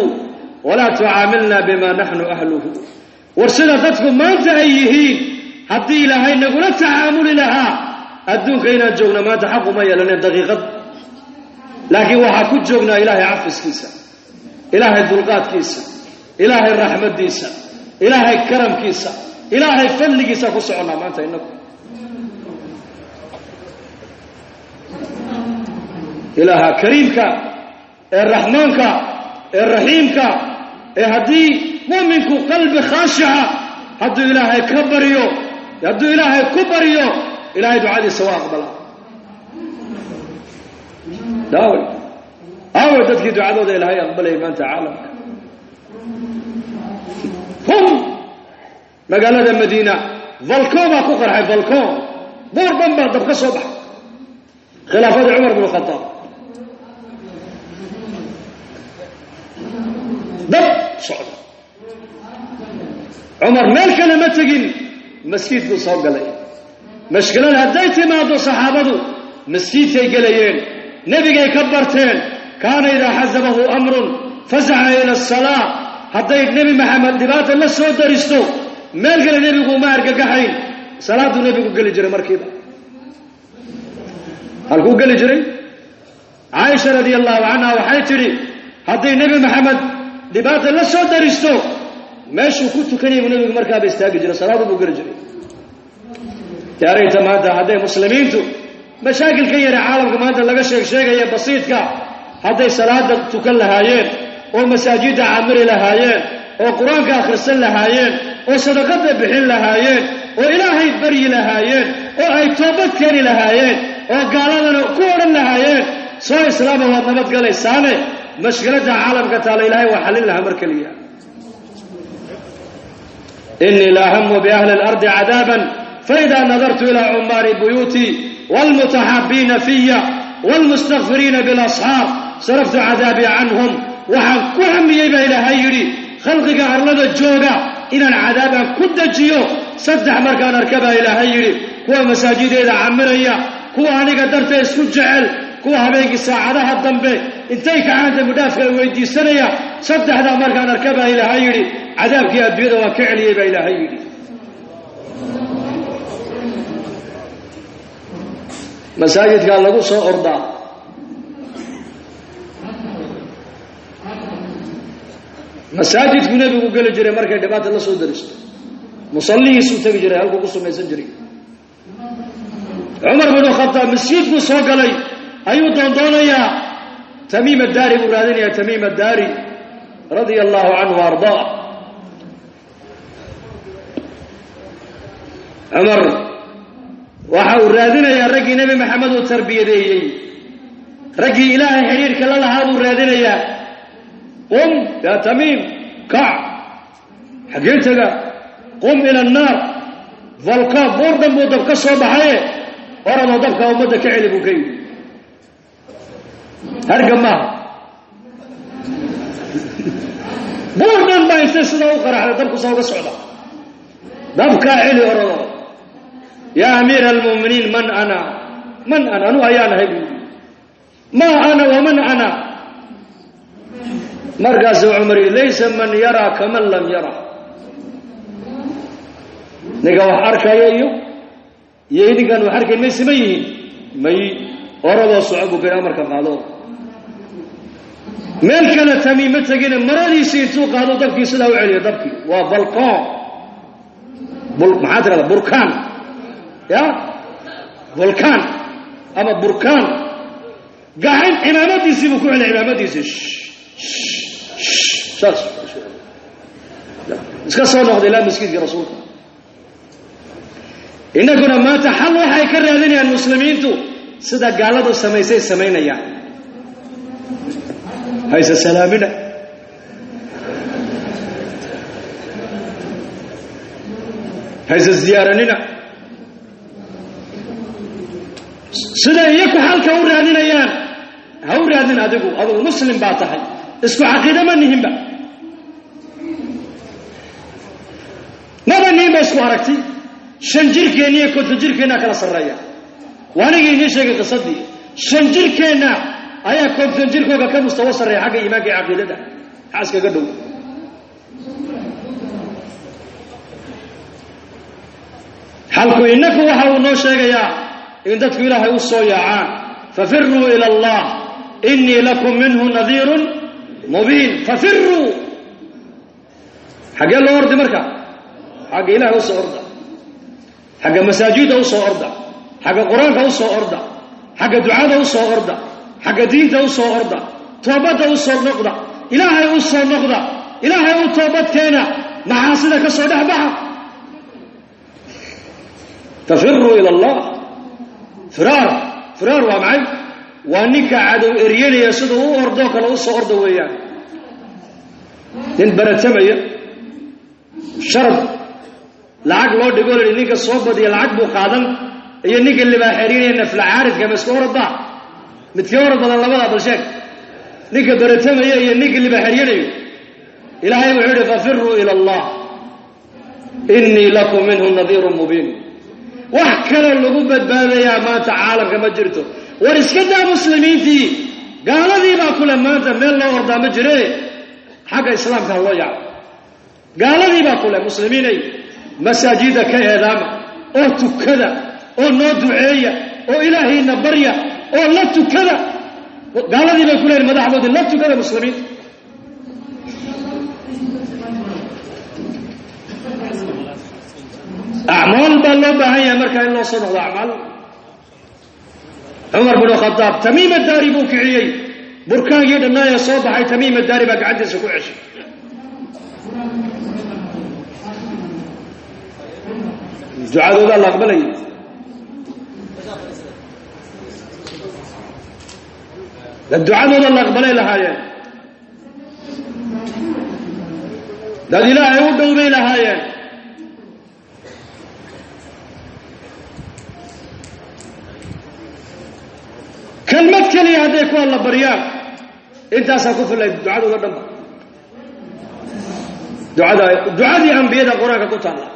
walaa tucaamilna bima naxnu ahluhu. War sida dadku maanta ay yihiin haddii Ilaahay nagula tacaamuli lahaa, adduunka inaan joogno maanta xaquma yeelaneen daqiiqad, laakiin waxaa ku joognaa Ilaahay cafiskiisa, Ilaahay dulqaadkiisa, Ilaahay raxmaddiisa, Ilaahay karamkiisa, Ilaahay fadligiisa ku soconnaa maanta innagu. Ilaaha kariimka ee raxmaanka ee raxiimka ee haddii mu'minku qalbi khaashica hadduu Ilaahay ka baryo, hadduu Ilaahay ku baryo, Ilahay ducadiisa waa aqbalaa. Daaway aaway dadkii ducadooda Ilaahay aqbalayay maanta caalamka? Hum magaalada Madiina volcano baa ku qarxay, volcano buur dhan baa dab ka soo baxay, khilaafadii Cumar bnu Khadaab, dab socda. Cumar meel kale ma tegin, masjidkuu soo galay. Mashkilada hadday timaado saxaabadu masjidkay gelayeen, nebigay ka barteen. Kaana idaa xasabahu amrun fasaca ila asalaa. Hadday Nebi Maxamed dhibaata la soo daristo, meel kale nebigu uma argagaxayn, salaaduu nebigu geli jiray markiiba. Halkuu geli jiray? Caaisha radia allahu canha waxay tidhi, hadday Nebi Maxamed dhibaata la soo daristo, meeshuu ku tukanayay buu nebigu markaaba istaagi jiray, salaadu buu geli jiray. Yaarayta maanta hadday muslimiintu mashaakilka yare caalamka maanta laga sheeg sheegaya basiidka, hadday salaada tukan lahaayeen oo masaajidda camiri lahaayeen oo qur-aanka akhrisan lahaayeen oo sadaqada bixin lahaayeen oo Ilaahay baryi lahaayeen oo ay toobad keeni lahaayeen oo gaaladana ku odhan lahaayeen soo islaama waad nabadgalaysaane, mashkiladda caalamka taala Ilaahay waa xallin lahaa mar keliya. Inii la ahamu biahli alardi cadaaban faida nadartu ilaa cumaari buyuuti waalmutaxaabiina fiya waalmustakfiriina bilasxaar saraftu cadaabii canhum. Waxaan ku hamiyey baa Ilaahay yidhi khalqiga arlada jooga inaan cadaab aan ku dejiyo saddex markaan arka baa Ilaahay yidhi: kuwa masaajideeda camiraya, kuwa aniga dartee isku jecel, kuwa habeenkii saacadaha dambe intay kacaan dambidhaafka ay weydiisanaya. Saddexdaa markaan arka baa Ilaahay yidhi cadaabkii adduunyada waan ka celiyey baa Ilaahay yidhi. Masaajidkaa lagu soo ordaa, masaajidkuu nebigu geli jiray markay dhibaata la soo daristo, musallihiisuu tegi jiray halkuu ku sumaysan jiray. Cumar binu Khataab masjidkuu soo galay ayuu doondoonayaa, Tamiim addaari buu raadinayaa, Tamiim addaari radia allahu canhu wa ardaa. Cumar waxa uu raadinayaa raggii Nebi Maxamed uu tarbiyadeeyey, raggii Ilaahay xidhiirka la lahaa buu raadinayaa. Qum yaa Tamiim, kac, xaggee tega? Qum ila annaar, volka buur dhan buu dab ka soo baxaye, oradoo dabka ummadda ka celi buu ka yidhi. Harga maaha, buur dhan baa intay sidaa u qaraxda dabku saa uga socda, dabkaa celi orado. Yaa amiira almu'miniin, man ana, man ana, anu ayaan ahay buu yidhi, maa ana waman ana? Markaasuu Cumar yidhi, laysa man yaraa kaman lam yara. Ninka wax arkaya iyo idinkaan wax arkayn may siman yihiin? May. Oradoo soco buu ka yidhi, amarka qaado. Meel kale Tamiim ma tegine, maradiisii intuu qaado dabkii sidaa u celiyo. Dabkii waa balcon, maxaa tirahda, burkaan, ya volkaan ama burkaan gacan, cimaamadiisii buu ku celiyay, cimaamadiisii saas iska soo noqday ilaa maskiidkii rasuulka. Innaguna maanta xal waxay ka raadinayaan muslimiintu sida gaaladu samaysay samaynayaan. Hayse salaamina, hayse ziyaaranina, siday iyaku xalka u raadinayaan ha u raadin. Adigu adigu muslim baa tahay, isku caqiide ma nihinba, maba nihinba isku aragti. 5 jirkeenna iyo 50 jirkeennaa kala sarreeya. Waanigii idiin sheegay qisadii, 5 jirkeenna ayaa 50 jirkooga ka mustawo sarreeya xagga iimaanka iyo caqiidada, xaaskaga dhow. Xalku inaku waxa uu noo sheegayaa in dadku Ilaahay u soo yaacaan. Fafiruu ila allah inii lakum minhu nadiirun mubiin. Fafiruu, xaggee loo ordi marka? Xagga Ilahay u soo orda, xagga masaajidda u soo orda, xagga qur-aanka u soo orda, xagga ducada u soo orda, xagga diinta u soo orda, toobadda u soo noqda, Ilaahay u soo noqda, Ilaahay u toobad keena, maxaasida ka soo dhex baxa. Tafiruu ila allah. Firaar, firaar waa maxay? Waa ninka cadow eryanaya siduu u ordoo kale u soo orda weeyaan. Nin baratamaya sharad lacag loo dhigo la ninka soo badiya lacag buu qaadan, iyo ninka libaaxerinaya nafla caaridka, ma isku orodbaa? Midkee orod badan labada bal sheeg, ninka baratamaya iyo ninka libaaxeryanayo? Ilaahay wuxuu yihi fafiruu ila allah inii lakum minhu nadiirun mubiin. Wax kaloo lagu badbaadayaa maanta caalamka ma jirto. War iska daa muslimiintii, gaaladii baa kule maanta meel loo ordaa ma jire, Xagga islaamka ha loo yaaco. Gaaladii baa kule muslimiinay masaajida ka eedaama oo tukada oo noo duceeya oo ilaahayna barya oo la tukada. Gaaladii bay ku leeyihin madaxdoodii la tukada muslimiinta. Acmaal baa loo baahan yahay markaa in loo soo noqdo acmaal. Cumar binu Khadaab Tamiim Addaari buu kiciyey, burkaankii dhannaaya soo baxay Tamiim Addaari baa gacantiisa ku ceshay. Ducadoodaa la aqbalayay. Dad ducadooda la aqbalay lahaayeen, dad ilaahay u dhow bay lahaayeen. Kelmad keliya hadday ku alla baryaan intaasaa ku filay ducadooda dhanba. Ducadii ambiyada qur-aanka ku taalla,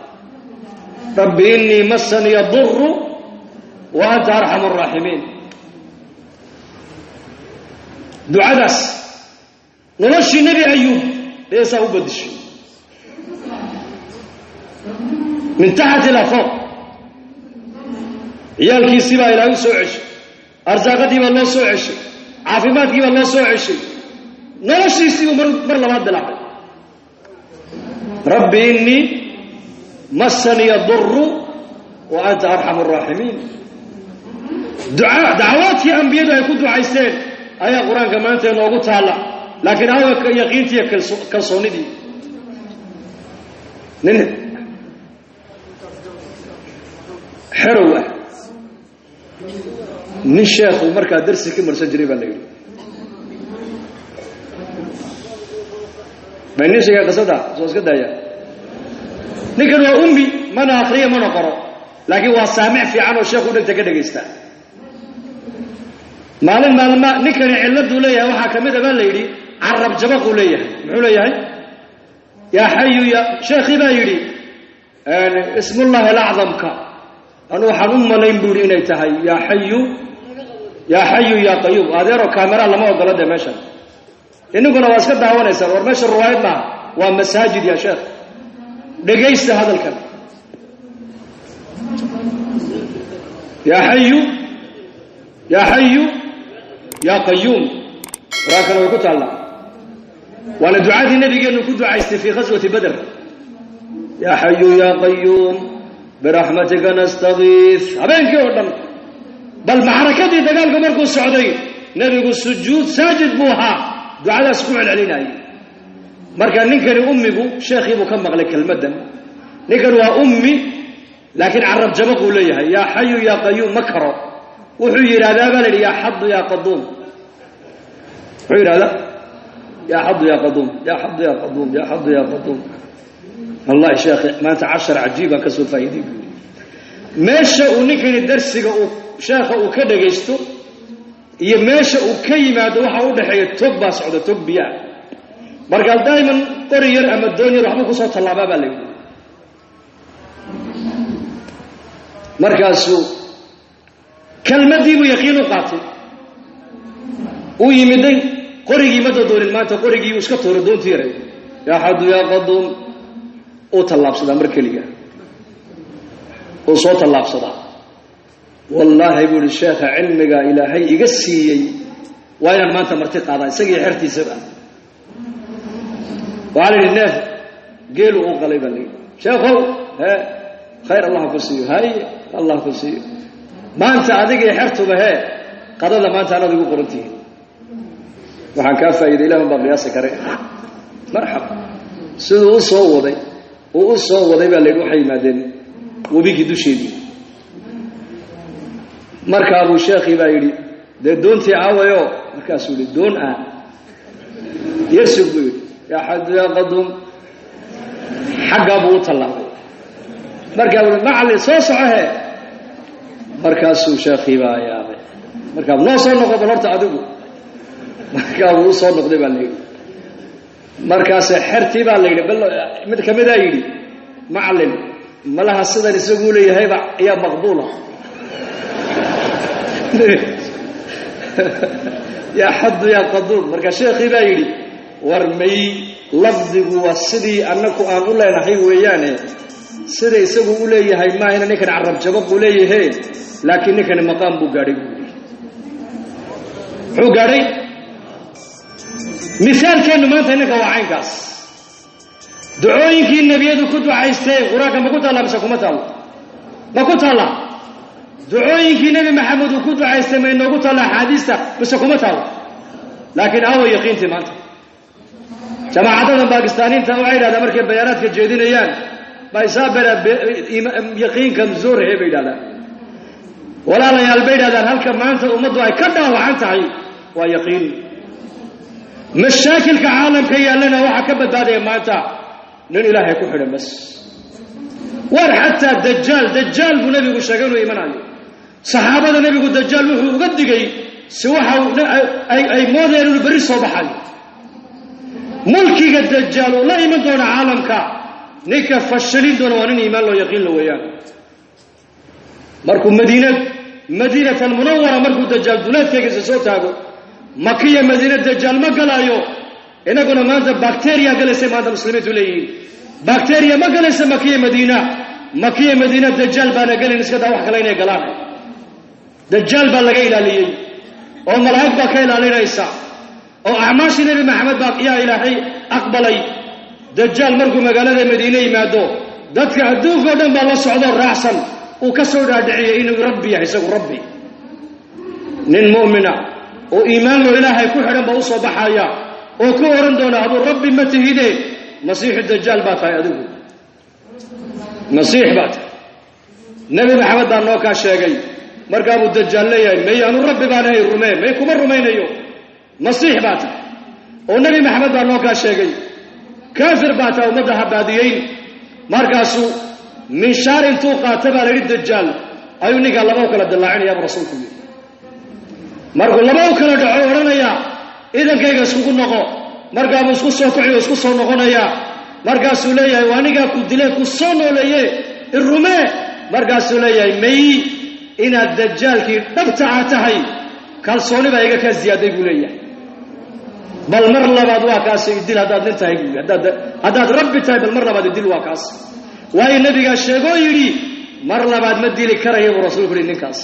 rabbi innii masaniya duru wa anta arxamu araaximiin. Ducadaas noloshii Nebi Ayuub deesaa u badishay min taxat ilaa fooq. Ciyaalkiisii baa ilaahay u soo ceshay, arsaaqadii baa loo soo ceshay, caafimaadkii baa loo soo ceshay, noloshiisii buu mar labaad bilaabay. Rabbi innii masaniya duru wa anta arxamu araaximiin. Dacwaadkii ambiyadu ay ku ducaysteen ayaa qur-aanka maanta inoogu taalla, laakiin awa yaqiintiiyo kalsoonidii. Nin xerow ah, nin sheekhu markaa darsi ka marsan jiray baa la yidhi. May nin sheegay qisada soo iska daaya. Ninkan waa ummi, mana akriya mana qoro, laakiin waa saamic fiican oo sheekhu dhegta ka dhegaysta. Maalin maalma ninkani cilladuu leeyahay waxaa ka mid a baa la yidhi carab jabaquu leeyahay. Muxuu leeyahay? Yaa xayu ya sheekhii baa yidhi ismullaahi alacdamka anu waxaan u malayn buu yidhi inay tahay yaa xayu yaa xayu yaa qayuum. Adeero kaamera lama ogola dee meeshan, inninkuna waa iska daawanaysaan. War meesha riwaayad maaha, waa masaajid yaa sheekh, dhegaysta hadalkan. Yaa xayu yaa xayu yaa qayuum, qur-aankana way ku taallaa, waana ducadii nabigeennu ku ducaystay fii khaswati Badr. Yaa xayu yaa qayuum biraxmatika nastagiif, habeenkii oo dhan. Bal macrakadii dagaalku markuu socday nebigu sujuud saajid buu ahaa, ducadaas ku celcelinayay. Marka ninkani ummigu sheekhii buu ka maqlay kelmaddan. Ninkan waa ummi laakiin carab jabaquu leeyahay, yaa xayu yaa qayuum ma karo. Wuxuu yidhahdaa baa la yidhi yaa xaddu yaa qaduum. Muxuu yidhahdaa? Yaa xaddu yaa qaduum, yaa xaddu yaa qaduum, yaa xaddu yaa qaduum. Wallahi sheekhi maanta cashar cajiibaan ka soo faa'iiday buu yidhi. Meesha uu ninkani darsiga uu sheekha uu ka dhagaysto iyo meesha uu ka yimaado waxa u dhexeeya tog baa socda, tog biyaa. Markaa daa'iman qori yar ama doon yar waxbuu kusoo tallaabaa baa la yidhi. Markaasuu kelmaddii buu yaqiin u qaatay, uu yimiday qorigii ma dodoonin maanta, qorigii uu iska tuuray doontii yaray. Yaa xaddu yaa qaduum uu tallaabsadaa mar keliga, uu soo tallaabsadaa. Wallaahi buu yihi sheekha cilmiga ilaahay iga siiyey waa inaan maanta marti qaadaa isagii xertiisaba. Waxaa la yidhi neef geelu uu qalay baa la yidhi. Sheekhow hee khayr allah ku siiyo, haye allah ku siiyo, maanta adiga iyo xertuba hee qadada maanta anaad igu qoran tihiin. Waxaan kaa faa'iiday ilahun baa qiyaasi kare. Marxab. Siduu u soo waday uu u soo waday baa la yidhi waxay yimaadeen webigii dusheedii. Markaabuu sheekhii baa yidhi dee doontii aawayo. Markaasuu yidhi doon ah yarsug buu yidhi yaa xaddu yaa qaduum. Xaggaa buu u tallaabay. Markaa buu macallin soo soco hee. Markaasuu sheekhii baa yaabay. Markaa noo soo noqo bal horta adigu. Markaa buu u soo noqday baa la yidhi. Markaase xertii baa la yidhi, bal mid kamidaa yidhi macallin malaha sidan isaguu leeyahayba ayaa maqbuula. Yaa xaddu yaa qaduum. Marka sheekhii baa yidhi war may Lafdigu waa sidii annaku aan u leenahay weeyaane, sida isagu u leeyahay maahina ninkan carab jabab buu leeyahe, laakiin ninkani maqaam buu gaadhay buu yidhi. Muxuu gaadhay? Mihaalkeennu maanta ninka waa caynkaas. Ducooyinkii nebiyadu ku ducaysteen qur-aanka ma ku taalla mise kuma taallo? Ma ku taalla? Ducooyinkii Nebi Maxamed uu ku ducaystay ma inoogu taalla axaadiista mise kuma taallo? Laakiin aawa yaqiintii maanta? Jamaacadadan Bakistaaniinta waxay yidhahdaan markay bayaanaadka jeedinayaan, baysabera yaqiinka mzoorhe bay yidhahdaan. Walaalayaal, bay yidhahdaan, halka maanta ummaddu ay ka dhaawacan tahay waa yaqiin. Mashaakilka caalamka yaallana waxaa ka badbaadaya maanta nin Ilaahay ku xidhan bas. War xataa Dajaal, Dajaal buu Nebigu sheegay inuu imanayo. Saxaabada Nebigu Dajaal wuxuu uga digay si waxa ay moodayaan inuu berri soo baxayo. Mulkiga Dajaal uu la iman doono caalamka, ninka fashilin doona waa nin iimaan loo yaqiin la weeyaan. Markuu Madiina, Madiinat Almunawara, markuu Dajaal duleedkeegisa soo taago, Makiya Madiina Dajaal ma galaayo. Inaguna maanta bacteria galaysay maanta muslimiintu leeyihiin. Bacteria ma galaysa Makiya Madiina. Makiya Madiina Dajaal baana gelin, iska daa wax kale inay galaan. Dajaal baa laga ilaaliyey oo malaa'ig baa ka ilaalinaysa oo acmaashii Nebi Maxamed baa yaa Ilaahay aqbalay. Dajaal markuu magaalada Madiine yimaado, dadka adduunka o dhan baa la socdoo raacsan. Uu ka soo dhaadhiciyay inuu rabbi yahay isagu rabbi. Nin mu'mina oo iimaan loo Ilaahay ku xidhan baa u soo baxaya oo ku odhan doona: "Aduu rabbi ma tihide, Masiixu Dajaal baa tahay, adigu Masiix baa tahay, Nebi Maxamed baa noo kaa sheegay." Markaabuu Dajaal leeyahay: "May, anu rabbi baan ahay, rumee." "May, kuma rumaynayo, Masiix baa tahay oo Nebi Maxamed baa noo kaa sheegay, kaafir baa tahay, ummadda ha baadiyeyn." Markaasuu minshaar intuu qaata baa la yidhi Dajaal ayuu ninkaa laba u kala dillaacinayaa buu rasuulku yidhi. Markuu laba u kala dhaco, odhanayaa: "Idankayga iskugu noqo." Markaabuu isku soo kaciyo, isku soo noqonayaa. Markaasuu leeyahay: "Waa anigaa ku dile, ku soo nooleeye, irumee." Markaasuu leeyahay: "May, inaad Dajaalkii dhabta a tahay kalsooni baa iga kaa ziyaaday," buu leeyahay. "Bal mar labaad waa kaas idil haddaad nin tahay," buu, "haddaad rabbi tahay, bal mar labaad idil." Waa kaas, waayo Nebigaa sheegoo yidhi mar labaad ma dili karaya buu rasuulku yihi ninkaas.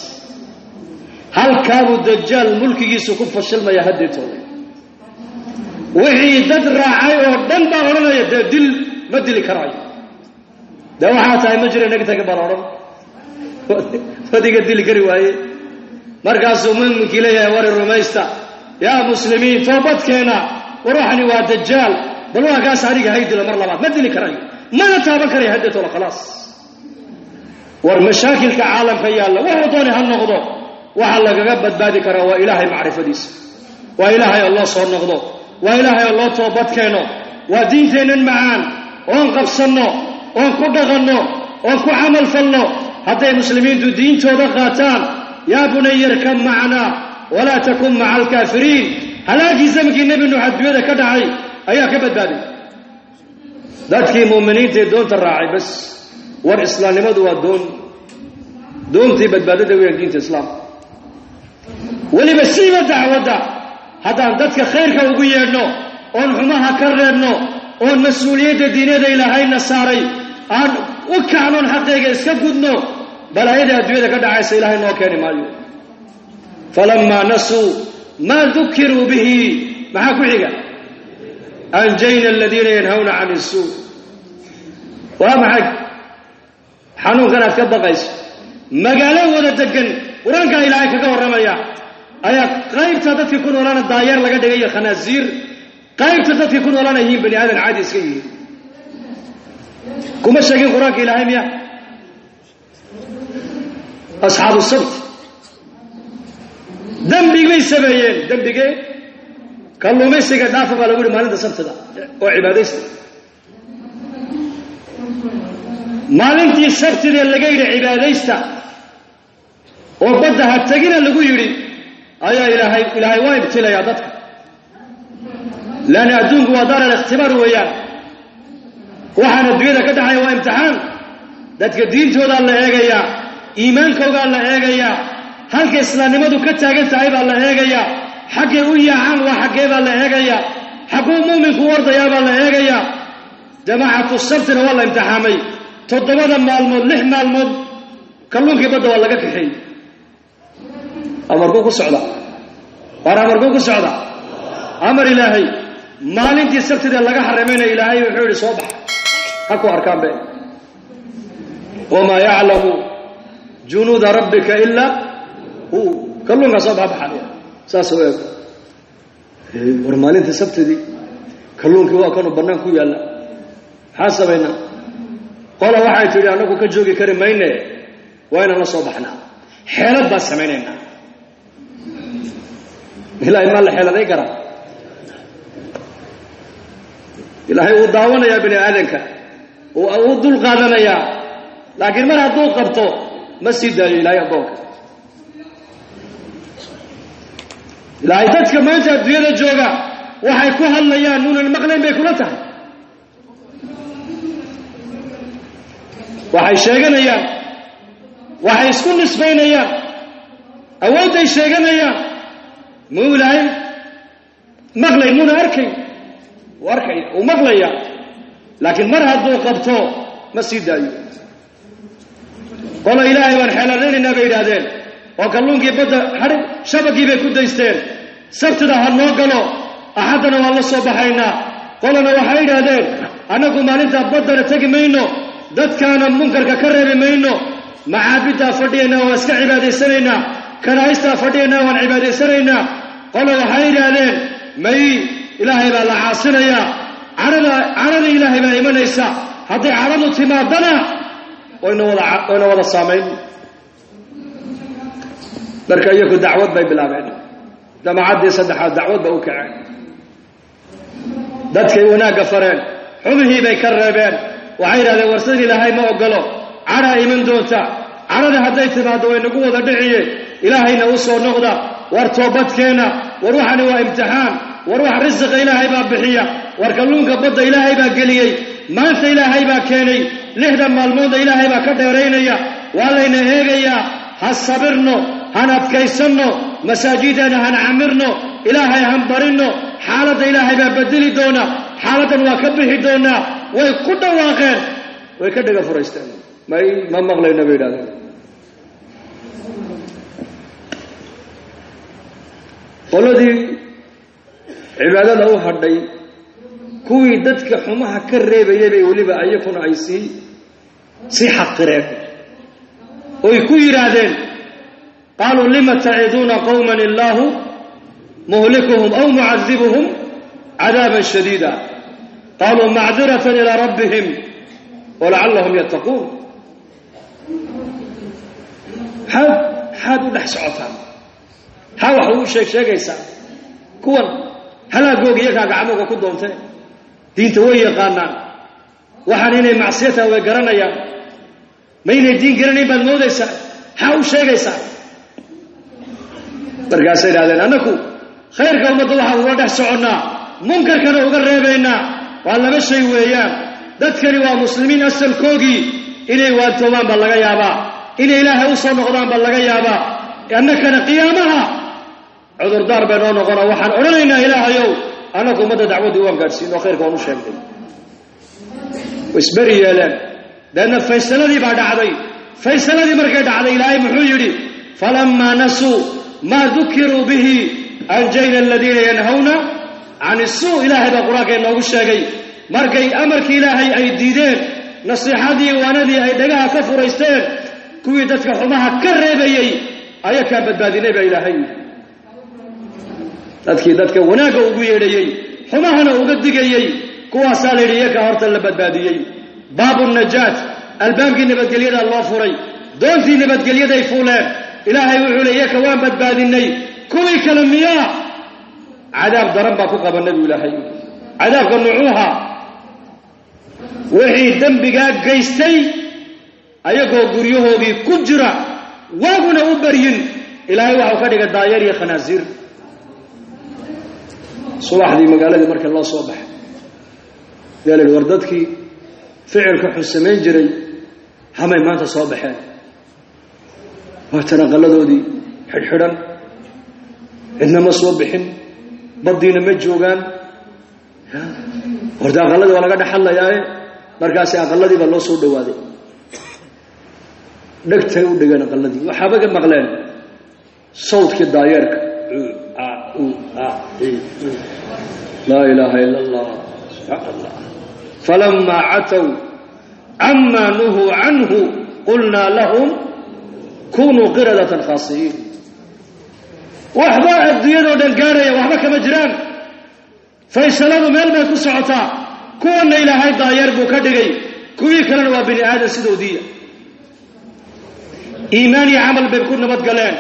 Halkaabuu Dajaal mulkigiisu ku fashilmaya haddeetooda. Wixii dad raacay oo dhan baa odhanaya: "Dee dil, ma dili karaayo, dee waxaa tahay ma jira, naga taga," baa la odhan, "wadiga dili kari waaye." Markaasuu muminkii leeyahay: "Wari rumaysta yaa muslimiin, toobadkeena, war waxani waa Dajaal, bal waa kaas, aniga hay dilo mar labaad, ma dili karayo, mana taaban karayo haddeetoola, khalaas." War mashaakilka caalamka yaalla wuxuu doonay ha noqdo, waxaa lagaga badbaadi karaa waa Ilaahay macrifadiisa, waa Ilaahay oo loo soo noqdo, waa Ilaahay oo loo toobad keeno, waa diinteennan macaan oon qabsanno, oon ku dhaqanno, oon ku camal falno. Hadday muslimiintu diintooda qaataan, yaa bunaya irkab macnaa walaa takun maca alkaafiriin, halaagii zamankii Nebi Nuux adduunyada ka dhacay ayaa ka badbaaday dadkii mu'miniintaee doonta raacay bas. War islaamnimadu waa doon, doontii badbaadada weyaan diinta islaamka. Weliba siiba dacwadda haddaan dadka khayrka ugu yeedhno, oon xumaha ka reebno, oon mas-uuliyadda diinada Ilaahayna saaray aan u kacnoon, xaqayga iska gudno, balaayada adduunyada ka dhacaysa Ilaahay noo keeni maayo. Falamaa nasuu maa dukiruu bihi, maxaa ku xiga? Anjayna aladiina yanhawna can isuu. Waa maxay xanuunkan aad ka baqayso? Magaalo wada degan, qur-aankaa Ilaahay kaga warramaya, ayaa qaybta dadkii ku noolaana daayeer laga dhigay iyo khanaasiir, qaybta dadkii ku noolaana yihiin bani aadan caadi iska yihiin. Kuma sheegin qur-aanka Ilaahay miya? Asxaabu sabt dembig bay sameeyeen. Dembigee? Kalluumaysiga dhaafa baa lagu yihi maalinta sabtida oo cibaadaysta. Maalintii sabtidee laga yidhi cibaadaysta oo badda ha tegina lagu yidhi, ayaa Ilaahay waa ibtilayaa dadka, leanna adduunku waa daar alikhtibaar weeyaan. Waxaan adduunyada ka dhacaya waa imtixaan. Dadka diintoodaa la eegayaa, iimaankoogaa la eegayaa, halka islaamnimadu ka taagan tahay baa la eegayaa, xaggay u yaacaan waa xaggee baa la eegayaa. Xaguu mu'minku ordayaa baa la eegayaa. Jamaacatu sabtina waa la imtixaamay. 7 maalmood 6 maalmood kalluunkii badda waa laga kaxeeyey. Amarkuu ku socda, waar amarkuu ku socda, amar ilaahay. Maalintii sabtida laga xarimayna ilaahay wuxuu yidhi soo bax, ha ku arkaan be. Wamaa yaclamu junuuda rabbika ilaa hu. Kalluunkaa soo baxbaxaya saas u eeg. War maalintii sabtidii kalluunkii waa kanuu bannaan ku yaalla, maxaan samaynaa? Qola waxay tidhi annagu ka joogi kari mayne, waa inaan la soo baxnaa, xeelad baan samaynaynaa. Ilaahay maa la xeeladay karaa? Ilaahay wuu daawanayaa bini aadanka, wuu dul qaadanayaa, laakiin mar hadduu qabto ma sii daayo ilaahay addoonka. Ilaahay dadka maanta adduunyada jooga waxay ku hadlayaan nuunan maqlayn bay kula tahay. Waxay sheeganayaan, waxay isku nisbaynayaan, awoodday sheeganayaan, muu ilaahay maqlay? Muuna arkay? Wuu arkaya, wuu maqlaya, laakiin mar hadduu qabto ma sii daayo. Qola ilaahay baan xeeladaynaynaa bay yidhaahdeen, oo kalluunkii badda xadhig shabagii bay ku daysteen. Sabtida ha noo galo, axaddana waan la soo baxaynaa. Qolana waxay yidhaahdeen annagu maalintaa baddana tegi mayno, dadkaana munkarka ka reebi mayno, macaabiddaa fadhiyaynaa waan iska cibaadaysanaynaa, kanaa'istaa fadhiyaynaa waan cibaadaysanaynaa. Qola waxay yidhaahdeen may, ilaahay baa la caasinayaa, carada ilaahay baa imanaysa, hadday caradu timaadana wayna wada saamayn. Marka iyaku dacwad bay bilaabeen. Jamaacaddii saddexaad dacwad ba u kaceen, dadkay wanaagga fareen, xumihii bay ka reebeen. Waxay yidhahdeen war sidan ilaahay ma ogolo, cadhaa iman doonta, cadhada hadday timaaddo way nagu wada dhiciye, ilaahayna u soo noqda, war toobadkeena, war waxani waa imtixaan, war wax risiqa ilaahay baa bixiya, war kalluunka badda ilaahay baa geliyey, maanta ilaahay baa keenay, 6 maalmoodna ilaahay baa ka dheeraynaya, waa layna eegayaa, ha sabirno, han adkaysanno, masaajidana han camirno, ilaahay han barinno, xaaladda ilaahay baa bedeli doona, xaaladdan waa ka bixi doonaa. Way ku dhawaaqeen, way ka dhaga furaysteen, may ma maqlayno bay yidhahdeen. Qoladii cibaadada u hadhay, kuwii dadka xumaha ka reebayay bay weliba ayakuna ay sii xaqireen, oy ku yidhaahdeen qaaluu lima taciduuna qowman illaahu muhlikuhum aw mucadibuhum cadaaban shadiida, qaaluu macdiratan ilaa rabbihim walacallahum yattaquun. Maxaad u dhex socotaan? Maxaa wax ugu sheeg sheegaysaa? Kuwan halaagooga iyakaa gacmooga ku doontee, diinta way yaqaanaan, waxaan inay macsiya tahay way garanayaan, ma inay diin garanayn baad moodaysaa? Maxaa u sheegaysaa? Markaasay idhahdeen annaku khayrka ummadda waxaan ugula dhex soconnaa, munkarkana uga reebaynaa. Waa laba shay weeyaan. Dadkani waa muslimiin asalkoogii, inay waantoomaan baa laga yaabaa, inay ilaahay u soo noqdaan baa laga yaabaa. Annakana qiyaamaha cudurdaar bay noo noqonaa, waxaan odhanaynaa ilaahayow annaku ummadda dacwaddii waan gaadhsiin oo khayrka waan u sheegnay. Way isberi yeeleen. Deedna faysaladii baa dhacday. Faysaladii markay dhacday ilaahay muxuu yidhi falamaa nasuu maa dukiruu bihi anjayna aladiina yanhawna can isuu. Ilaahay baa qur-aanka inoogu sheegay markay amarkii ilaahay ay diideen, nasiixadii waanadii ay dhagaha ka furaysteen, kuwii dadka xumaha ka reebayey ayakaa badbaadinay baa ilaahay yidhi. Dadkii dadka wanaagga ugu yeedhayey, xumahana uga digayey, kuwaasaa la yidhi iyakaa horta la badbaadiyey. Baabu najaat, albaabkii nabadgelyadaa loo furay, doontii nabadgelyaday fuuleen. Ilaahay wuxuu le iyaka waan badbaadinay, kuwii kale miyaa cadaab daran baa ku qaba nabigu ilaahay. Cadaabka nucuuha wixii dembigaa geystay ayagoo guryahoodii ku jira, waaguna u baryin, ilaahay waxau ka dhigay daayeer iyo khanaasiir. Subaxdii magaaladii markii loo soo baxay, yaa la yidhi war dadkii ficilka xun samayn jiray hamay maanta soo baxeen, waatan aqalladoodii xidhxidhan, cidna ma soo bixin, baddiina ma joogaan. Horta aqalladii waa laga dhex hadlayaaye, markaasi aqalladii baa loo soo dhawaaday, dhegtay u dhigeen aqalladii, waxaaba ka maqleen sawdkii daayeerka. Laa ilaaha ila allah, subxaan allah. Falamaa catow cama nuhuu canhu qulnaa lahum kunuu qiradatan khaasi'iin. Waxba adduunyadoo dhan gaarhaya waxba kama jiraan, faysaladu meel bay ku socotaa. Kuwanna ilaahay daayeer buu ka dhigay, kuwii kalena waa bini aadan sidoodiiya. Iimaan iyo camal bay ku nabadgaleen,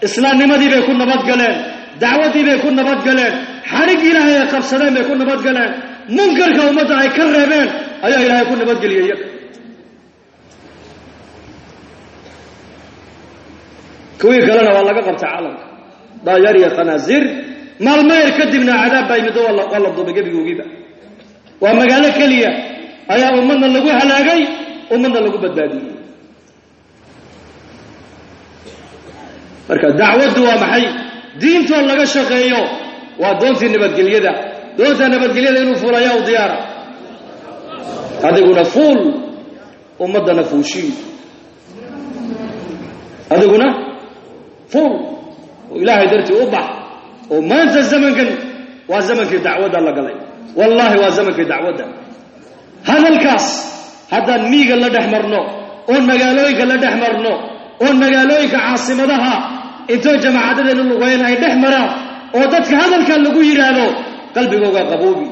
islaamnimadii bay ku nabadgaleen, dacwaddii bay ku nabadgaleen, xadhiggii ilaahay ay qabsadeen bay ku nabadgaleen, munkarka ummadda ay ka reebeen ayaa ilaahay ku nabadgeliyay iyaga. Kuwii kalena waa laga qabtay caalamka, daayeer iyo khanaasiir. Maalmo yar kadibna cadaab baa yimid, waa la duubay gebigoogiiba. Waa magaalo keliya ayaa ummadna lagu halaagay, ummadna lagu badbaadiyey. Marka dacwaddu waa maxay? Diintoo laga shaqeeyo waa doontii nabadgelyada. Doonta nabadgelyada inuu fuul ayaa u diyaara, adiguna fuul, ummaddana fuushii. Adiguna fuul oo ilaahay dartii u bax. Oo maanta zamankan waa zamankii dacwadda la galay, wallaahi waa zamankii dacwadda. Hadalkaas haddaan miiga la dhex marno, oon magaalooyinka la dhex marno, oon magaalooyinka caasimadaha intoo jamaacadadeenu lugeyn ay dhex maraan, oo dadka hadalkaa lagu yidhaahdo, qalbigooga qaboobi.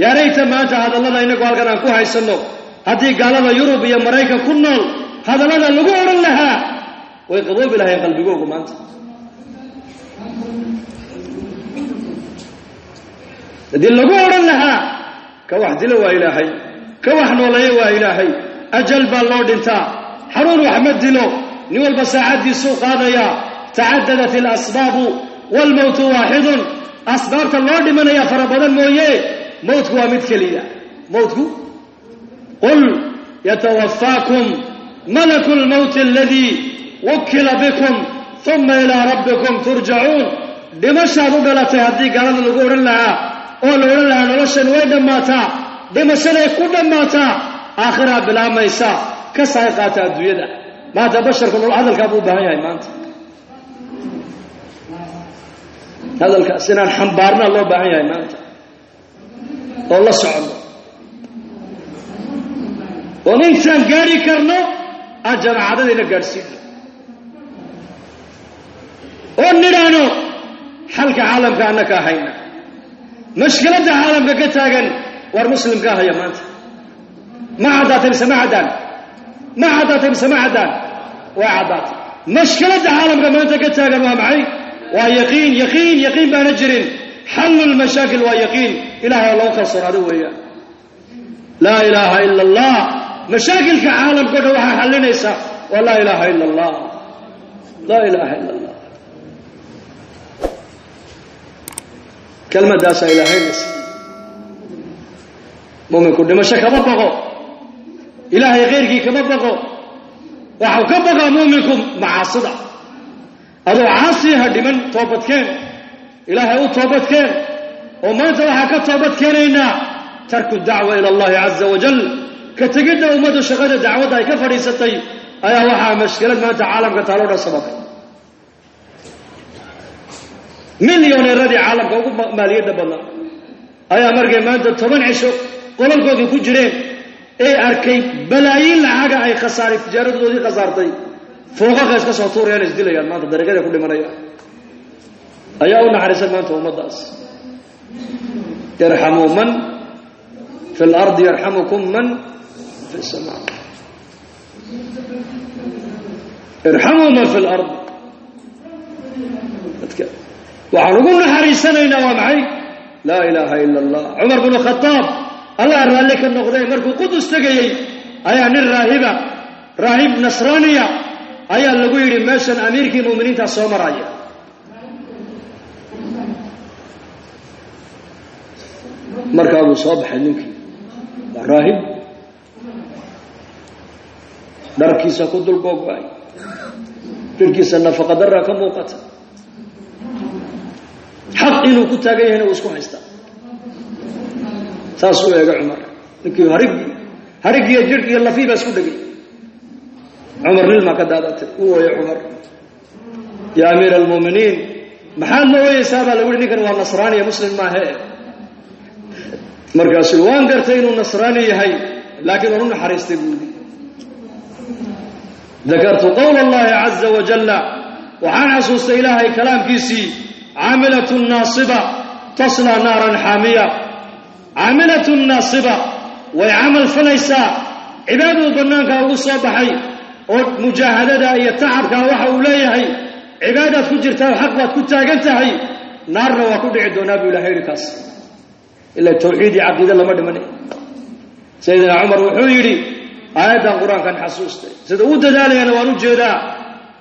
Yaarayta maanta hadallada innagu halkan aan ku haysanno, haddii gaalada Yurub iyo Maraykan ku nool hadallada lagu odhan lahaa, way qaboobi lahayn qalbigoogu maanta. Haddii lagu odhan lahaa ka wax dilo waa ilaahay, ka wax nooleeyo waa ilaahay, ajal baa loo dhintaa, xanuun wax ma dilo, nin walba saacaddiisuu qaadayaa, tacadadat alasbaabu waalmowtu waaxidun, asbaabta loo dhimanayaa fara badan mooye, mowtku waa mid keliya. Mowtku qul yatawafaakum malaku lmowti aladii wukila bikum uma ilaa rabbikum turjacuun. Dhimashaad u dhalatay haddii gaalada lagu odhan lahaa, oo la odhan lahaa noloshan way dhammaataa, dhimashaday ku dhammaataa, aakhiraa bilaabmaysa, ka sahay qaata adduunyada. Maanta basharku hadalkaa buu u baahan yahay. Maanta hadalkaas inaan xambaarnaa loo baahan yahay maanta, oo la soconno, oon intaan gaadhi karno aan jamaacadadayna gaadhsiino, oo nidhaano xalka caalamka annaka hayna, mashkiladda caalamka ka taagan waar muslimkaa haya maanta. Ma caddaatay mise ma caddaan? Ma caddaatay mise ma caddaan? Waa caddaatay. Mashkiladda caalamka maanta ka taagan waa maxay? Waa yaqiin, yaqiin, yaqiin baana jirin. Xallu lmashaakil waa yaqiin, ilahay oo lagu kalsoonaado weeyaan. Laa ilaaha ila allah. Mashaakilka caalamka o dhan waxaa xallinaysa waa laa ilaaha ila allah, laa ilaaha ila allah. Kelmadaasaa ilaahayna siiyey. Muminku dhimasho kama baqo, ilaahay khayrkii kama baqo, waxau ka baqaa muuminku macaasida. Adoo caasiha dhiman toobadkeen, ilaahay u toobadkeen. Oo maanta waxaa ka toobad keenaynaa tarku dacwa ila allahi caza wajal, ka tegidda ummaddu shaqada dacwadda ay ka fadhiisatay ayaa waxaa mashkilad maanta caalamka taaloo dhan sababay. Milyoneeradii caalamka ugu maaliyadda badnaa ayaa markay maanta 10 cisho qolalkoodii ku jireen ee arkay balaayiin lacaga ay khasaaray, tijaaradoodii khasaartay, fooqaqa iska soo tuurayaan, isdilayaan, maanta dariiqyada ku dhimanayaan. Ayaa u naxariisan maanta ummaddaas. Irxamuu man fi lardi yarxamukum man fi samaa. Irxamuu man fi lard. Dadka waxaan ugu naxariisanaynaa waa maxay? Laa ilaaha ila allah. Cumar bnu Khadaab, allah raalli ka noqdee, markuu Qudus tegayey ayaa nin raahiba, raahib nasraaniya, ayaa lagu yidhi meeshan amiirkii mu'miniintaa soo maraya. Markaa buu soo baxay ninkii, waa raahib, dharkiisa ku dul googo-ay, jirhkiisa nafaqa daraa ka muuqata, xaq inuu ku taagan yahayna uu isku haystaa. Saasuu eega Cumar, ninkii harigiiyo jidhk iyo lafii baa isku dhegay. Cumar nilmaa ka daadatay, uu ooyay Cumar. Yaa amiira almu'miniin, maxaad la ooyeysaa baa lagu yihi, ninkan waa nasraaniya, muslim maahe. Markaasuu waan gartay inuu nasraani yahay, laakiin waan u naxariistay buu yidhi. Dakartu qowla allahi caza wajalla, waxaan xasuustay Ilaahay kalaamkiisii, caamilatun naasiba taslaa naaran xaamiya. Caamilatun naasiba, way camal falaysaa, cibaaduu bannaankaa ugu soo baxay oo mujaahadada iyo tacabkaa waxa uu leeyahay cibaadaad ku jirtaa, xaq baad ku taagan tahay, naarna waa ku dhici doonaa buu ilahay yidhi. Kaas ilaa tawxiid iyo caqiide lama dhimanay. Sayidina Cumar wuxuu yidhi, aayaddan qur-aankan xasuustay, sida u dadaalayana waan u jeedaa,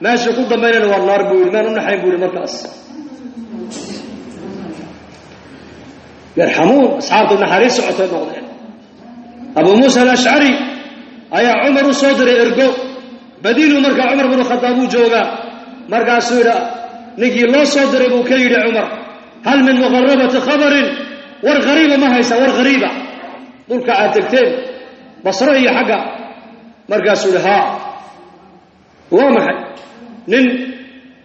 meesha ku dambaynayna waa naar buu yidhi, maan u naxayn buu yidhi. Markaas yarxamuun, asxaabtu naxariis socotay noqdeen. Abuu Muusa Alashcari ayaa Cumar u soo diray ergo madiinuu, markaa Cumar binu Khadaab uu joogaa. Markaasuu yidhi, ninkii loo soo diray buu ka yidhi Cumar, hal min muqarabati khabarin, war khariiba ma haysa, war khariiba dhulka aad tegteen Basro iyo xagga? Markaasuu yidhi, haa, waa maxay? Nin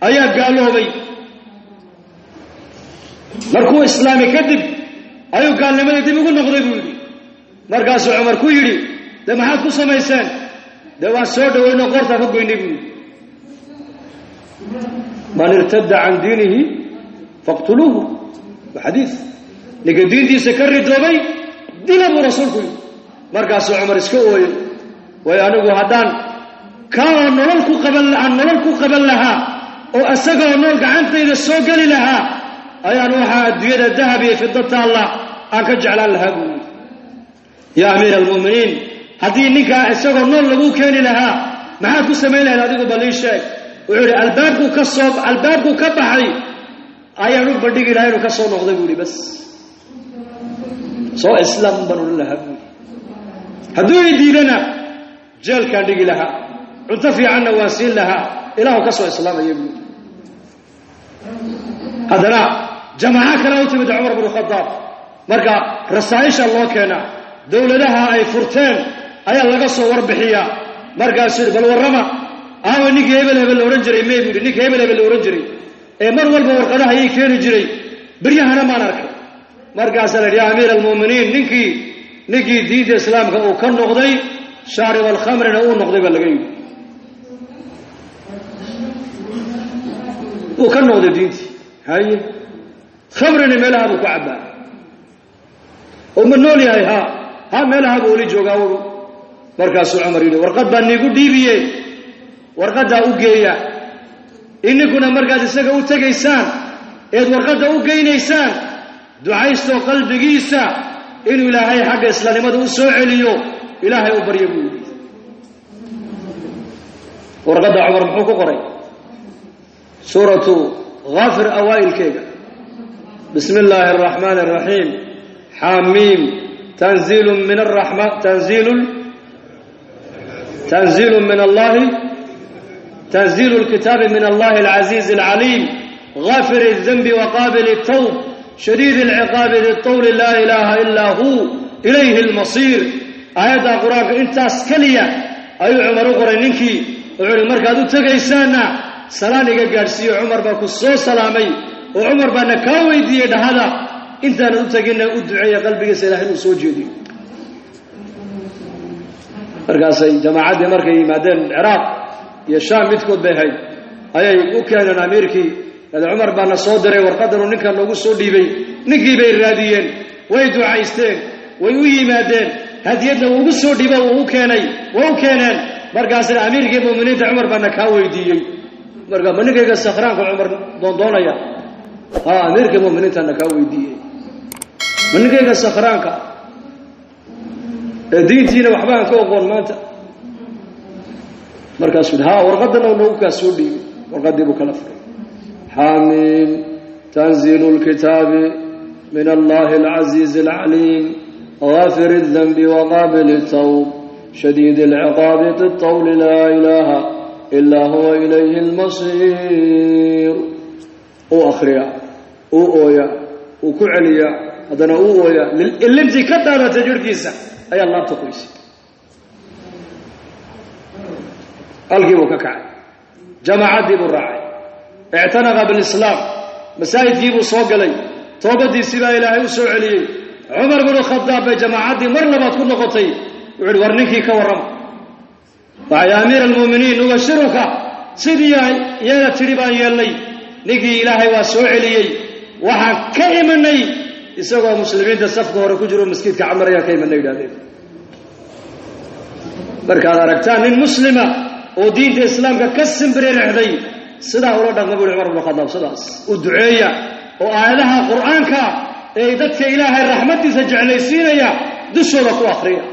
ayaa gaaloobay, markuu islaamay kadib ayuu gaalnimadii dib ugu noqday buu yidhi. Markaasuu Cumar ku yidhi, dee maxaad ku samayseen? Dee waan soo dhaweynoo qoortaan ka goynay buu yidhi. Man irtadda can diinihi faqtuluuhu, waa xadiis, ninka diintiisa ka ridoobay dila buu rasuulku yidhi. Markaasuu Cumar iska ooyey, waayo anigu haddaan kaa nolol ku qaban, aan nolol ku qaban lahaa oo isagoo nool gacantayda soo geli lahaa, ayaan waxaa adduunyada dahab iyo fido taalla aan ka jeclaan lahaa buu yidhi. Yaa amiira almu'miniin, haddii ninkaa isagoo nool laguu keeni lahaa maxaad ku samayn lahayd adigu, bal ii sheeg? Wuxuu yidhi, albaabkuu ka soo, albaabkuu ka baxay ayaan u bandhigi lahaa inuu ka soo noqday buu yidhi, bas soo islaam baan odhan lahaa buu yidhi. Hadduu i diidana jeelkaan dhigi lahaa, cunto fiicanna waan siin lahaa ilaahu ka soo islaamaya buu yidhi. Haddana jamaaco kale u timid Cumar binu Khadaab. Marka rasaa'isha loo keenaa dowladaha ay furteen ayaa laga soo warbixiyaa. Markaasuu yidhi, bal warrama, aawa ninkii hebel hebel la odhan jiray mey buu yidhi, ninkii hebel hebel la odhan jiray ee mar walba warqadaha ii keeni jiray, beryahana maan arkay. Markaasaa la yidhi, yaa amiira almu'miniin, ninkii diinta islaamka uu ka noqday, shaarib alkhamrina uu noqday baa laga yidhi, uu ka noqday diintii, haye, khamrina meelaha buu ku cabbaa, oo ma nool yahay? Haa ha, meelaha buu weli joogaa uru. Markaasuu Cumar yidhi, warqad baa niigu dhiibiye, warqaddaa u geeya, ininkuna markaad isaga u tegaysaan eed warqadda u geynaysaan ducaystoo qalbigiisa inuu Ilaahay xagga islaamnimada u soo celiyo Ilaahay u baryo buu yidhi. Warqadda Cumar muxuu ku qoray? Suuratu Haafir awaa'ilkeega, bismi illaahi araxmaani araxiim, xaamiim, tanziilu min araxma, tanziilu min allahi, tanziilu lkitaabi min allahi alcaziizi alcaliim, gaafir aldanbi waqaabil altawb, shadiid alciqaabi di tawli, laa ilaaha ilaa hu, ilayhi almasiir. Aayaddaa qur-aanka intaas keliya ayuu Cumar u qoray ninkii. Wuxuu ihi, markaad u tegaysaanna salaan iga gaadhsiiyo, Cumar baa ku soo salaamay oo Cumar baana kaa weydiiyey dhahada, intaanad u teginna u duceeya qalbigiisa Ilahay inuu soo jeediyo. Markaasay jamaacaddii markay yimaadeen Ciraaq iyo Shaam midkood bay ahayd, ayay u keeneen amiirkii, Cumar baana soo diray, warqadanuu ninkan noogu soo dhiibay. Ninkii bay raadiyeen, way ducaysteen, way u yimaadeen, hadiyadna wuu ugu soo dhiibo, wuu u keenay, waa u keeneen. Markaasna amiirkii mu'miniinta, Cumar baana kaa weydiiyey. Marka ma ninkayga sakhraanka Cumar doondoonaya? Ha, amiirkii mu'miniintana kaa weydiiyey. Ma ninkayga sakhraanka ee diintiina waxba aan ka oqoon maanta? Markaasuu yidhi, ha, warqadana uu noogu kaa soo dhiibay. Warqaddii buu kala furay, xaamiim, tanziilu lkitaabi min allahi alcaziizi alcaliim, gaafir aldanbi waqaabil altawb, shadiid alciqaabi di tawli, laa ilaaha ilaa huwa, ilayhi almasiir. Uu akhriyaa, uu ooyaa, uu ku celiyaa. Haddana uu ooyaa, ilintii ka daadatay jirhkiisa ayaa laabta qoysay. Halkii buu ka kacay, jamaacaddii buu raacay, ictanaqa bilislaam, masaajidkii buu soo galay, toobadiisii baa Ilaahay u soo celiyey. Cumar binu Khadaab bay jamaacaddii mar labaad ku noqotay. Wuxu uhi, war ninkii ka warrama. Waxay, amiir almu'miniin, nubashiruka, sidii yeela tidhi baan yeelnay, ninkii Ilaahay waa soo celiyey. Waxaan ka imanay isagoo muslimiinta safka hore ku jiro maskiidka Camar ayaan ka imanay, yidhahdeen. Markaad aragtaan nin muslima oo diinta islaamka ka simbiriirixday, sidaa ula dhaqma, bui Cumar bnu Khadaab, sidaas u duceeya oo aayadaha Qur'aanka ee dadka Ilaahay raxmaddiisa jeclaysiinaya dushooda ku akriya.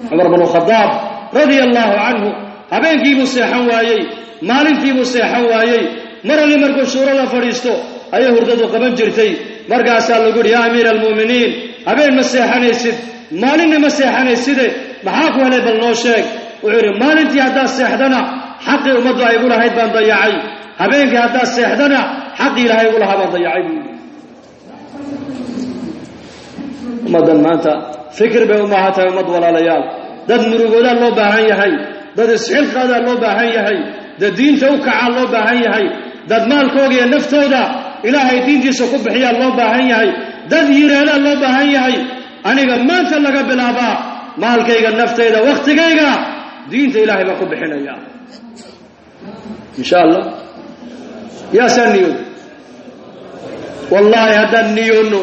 Cumar bnu Khadaab radia allahu canhu habeenkiibuu seexan waayey, maalintiibuu seexan waayey. Mar alli markuu shuurada fadhiisto ayay hurdadu qaban jirtay. Markaasaa lagu yidhi, yaa amiira almu'miniin, habeen ma seexanaysid, maalinna ma seexanayside, maxaa ku helay? Bal noo sheeg. Wuxuu yidhi, maalintii haddaad seexdana xaqii ummaddu ay igu lahayd baan dayacay, habeenkii haddaad seexdana xaqii Ilahay igu lahaa baan dayacay, buu yidhi. Ummaddan maanta fikir bay u baahan tahay. Ummad walaalayaal, dad murugoodaa loo baahan yahay, dad isxilqaadaa loo baahan yahay, dad diinta u kacaa loo baahan yahay, dad maalkooga iyo naftooda Ilaahay diintiisa ku bixiyaa loo baahan yahay, dad yidhaahdaa loo baahan yahay, aniga maanta laga bilaabaa maalkayga, naftayda, wakhtigayga diinta Ilaahay baan ku bixinaya, insha Allah. Yaasaa niyooda? Wallaahi haddaan niyoonno,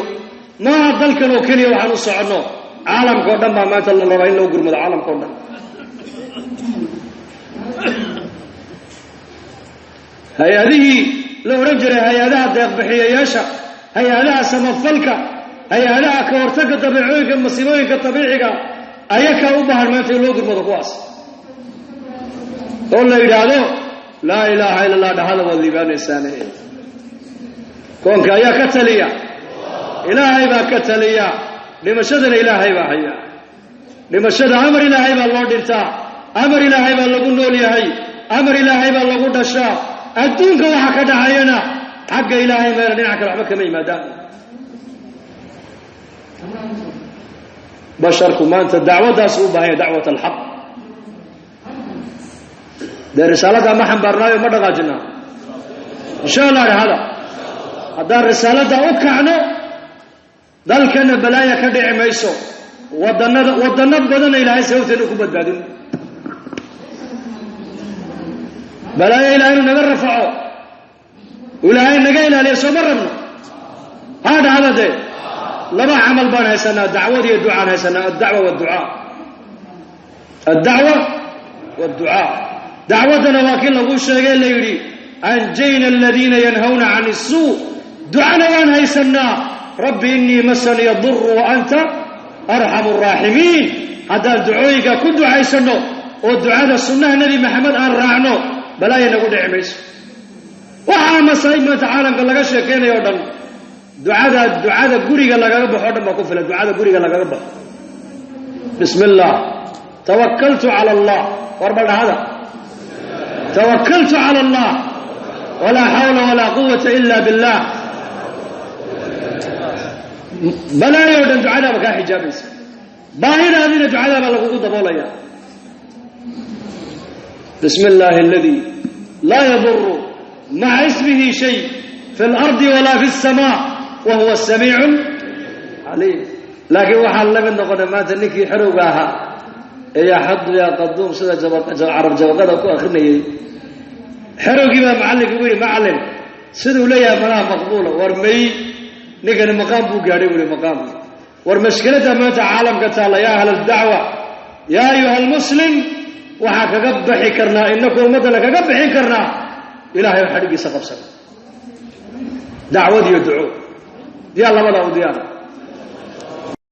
maaha dalkan oo keliya waxaan u soconno, caalamka o dhan baa maanta la rabaa in loo gurmado, caalamka o dhan. Hay-adihii la odhan jiray hay-adaha deeqbixiyayaasha, hay-adaha samafalka, hay-adaha ka hortagga dabiicooyinka, masiibooyinka dabiiciga, ayakaa u baahan maanta in loo gurmado kuwaas oo la yidhaahdo, laa ilaaha illa Allah dhahada, waad liibaanaysaane. Koonka ayaa ka taliya? Ilaahay baa ka taliya. Dhimashadana Ilaahay baa haya. Dhimashada amar Ilaahay baa loo dhintaa, amar Ilaahay baa lagu nool yahay, amar Ilaahay baa lagu dhashaa. Adduunka waxa ka dhacayana xagga Ilaahay meela dhinac kale waxba kama yimaadaan. Basharku maanta dacwaddaas u baahan yahay, dacwat alxaq. Dee risaaladdaa ma xambaarnaayo, ma dhaqaajinaa? Insha Allah dhahada. Haddaan risaaladda u kacno, dalkana balaaya ka dhici mayso, wadanada wadano badanna Ilaahay sababteena ku badbaadin. Balaayo Ilahay inuu naga rafaco, Ilaahay naga ilaaliya, sooma rabno? Haa dhahda. Dee laba camal baan haysanaa, dacwad iyo ducaan haysanaa. Addacwa wdducaa, addacwa wdducaa. Dacwaddana waa kii lagu sheegay, la yidhi, anjayna aladiina yanhawna can isuu. Ducana waan haysanaa, rabbi inii masaniya duru wa anta arxamu araaximiin. Haddaan ducooyinka ku ducaysanno oo ducada sunnaha Nebi Maxamed aan raacno, balaaya nagu dhici mayso. Waxaa masaa'ib maanta caalamka laga sheekaynayo o dhan, ducada ducada guriga lagaga baxo o dhan baa ku filan. Ducada guriga lagaga baxo, bismi illah, tawakaltu cala allah, war bal dhahada, tawakaltu cala allah, walaa xawla walaa quwata ila billah. Balaayo o dhan ducadaaba kaa xijaabaysa, baahidaadina ducadaabaa lagugu daboolaya. Bismi illaahi aladi laa yaduru maca ismihi shay fi اlardi walaa fi الsamaa wa huwa samiicu caliim. Laakiin waxaan la mid noqonay maanta ninkii xerowga ahaa ee yaa xadu yaa qaduum sida carab jabaqada ku akrinayay. Xerowgii baa macallinka ugu yidhi, macallin, siduu leeyahay malaha maqbuula. War may, ninkani maqaam buu gaadhay, buu ihi, maqaam. War mashkiladda maanta caalamka taalla, yaa ahla aldacwa, yaa ayuha almuslim, waxaa kaga bixi karnaa inaku ummaddana kaga bixin karnaa Ilahay oo xadhiggiisa qabsana, dacwad iyo duco. Diyaar labadaa u diyaara.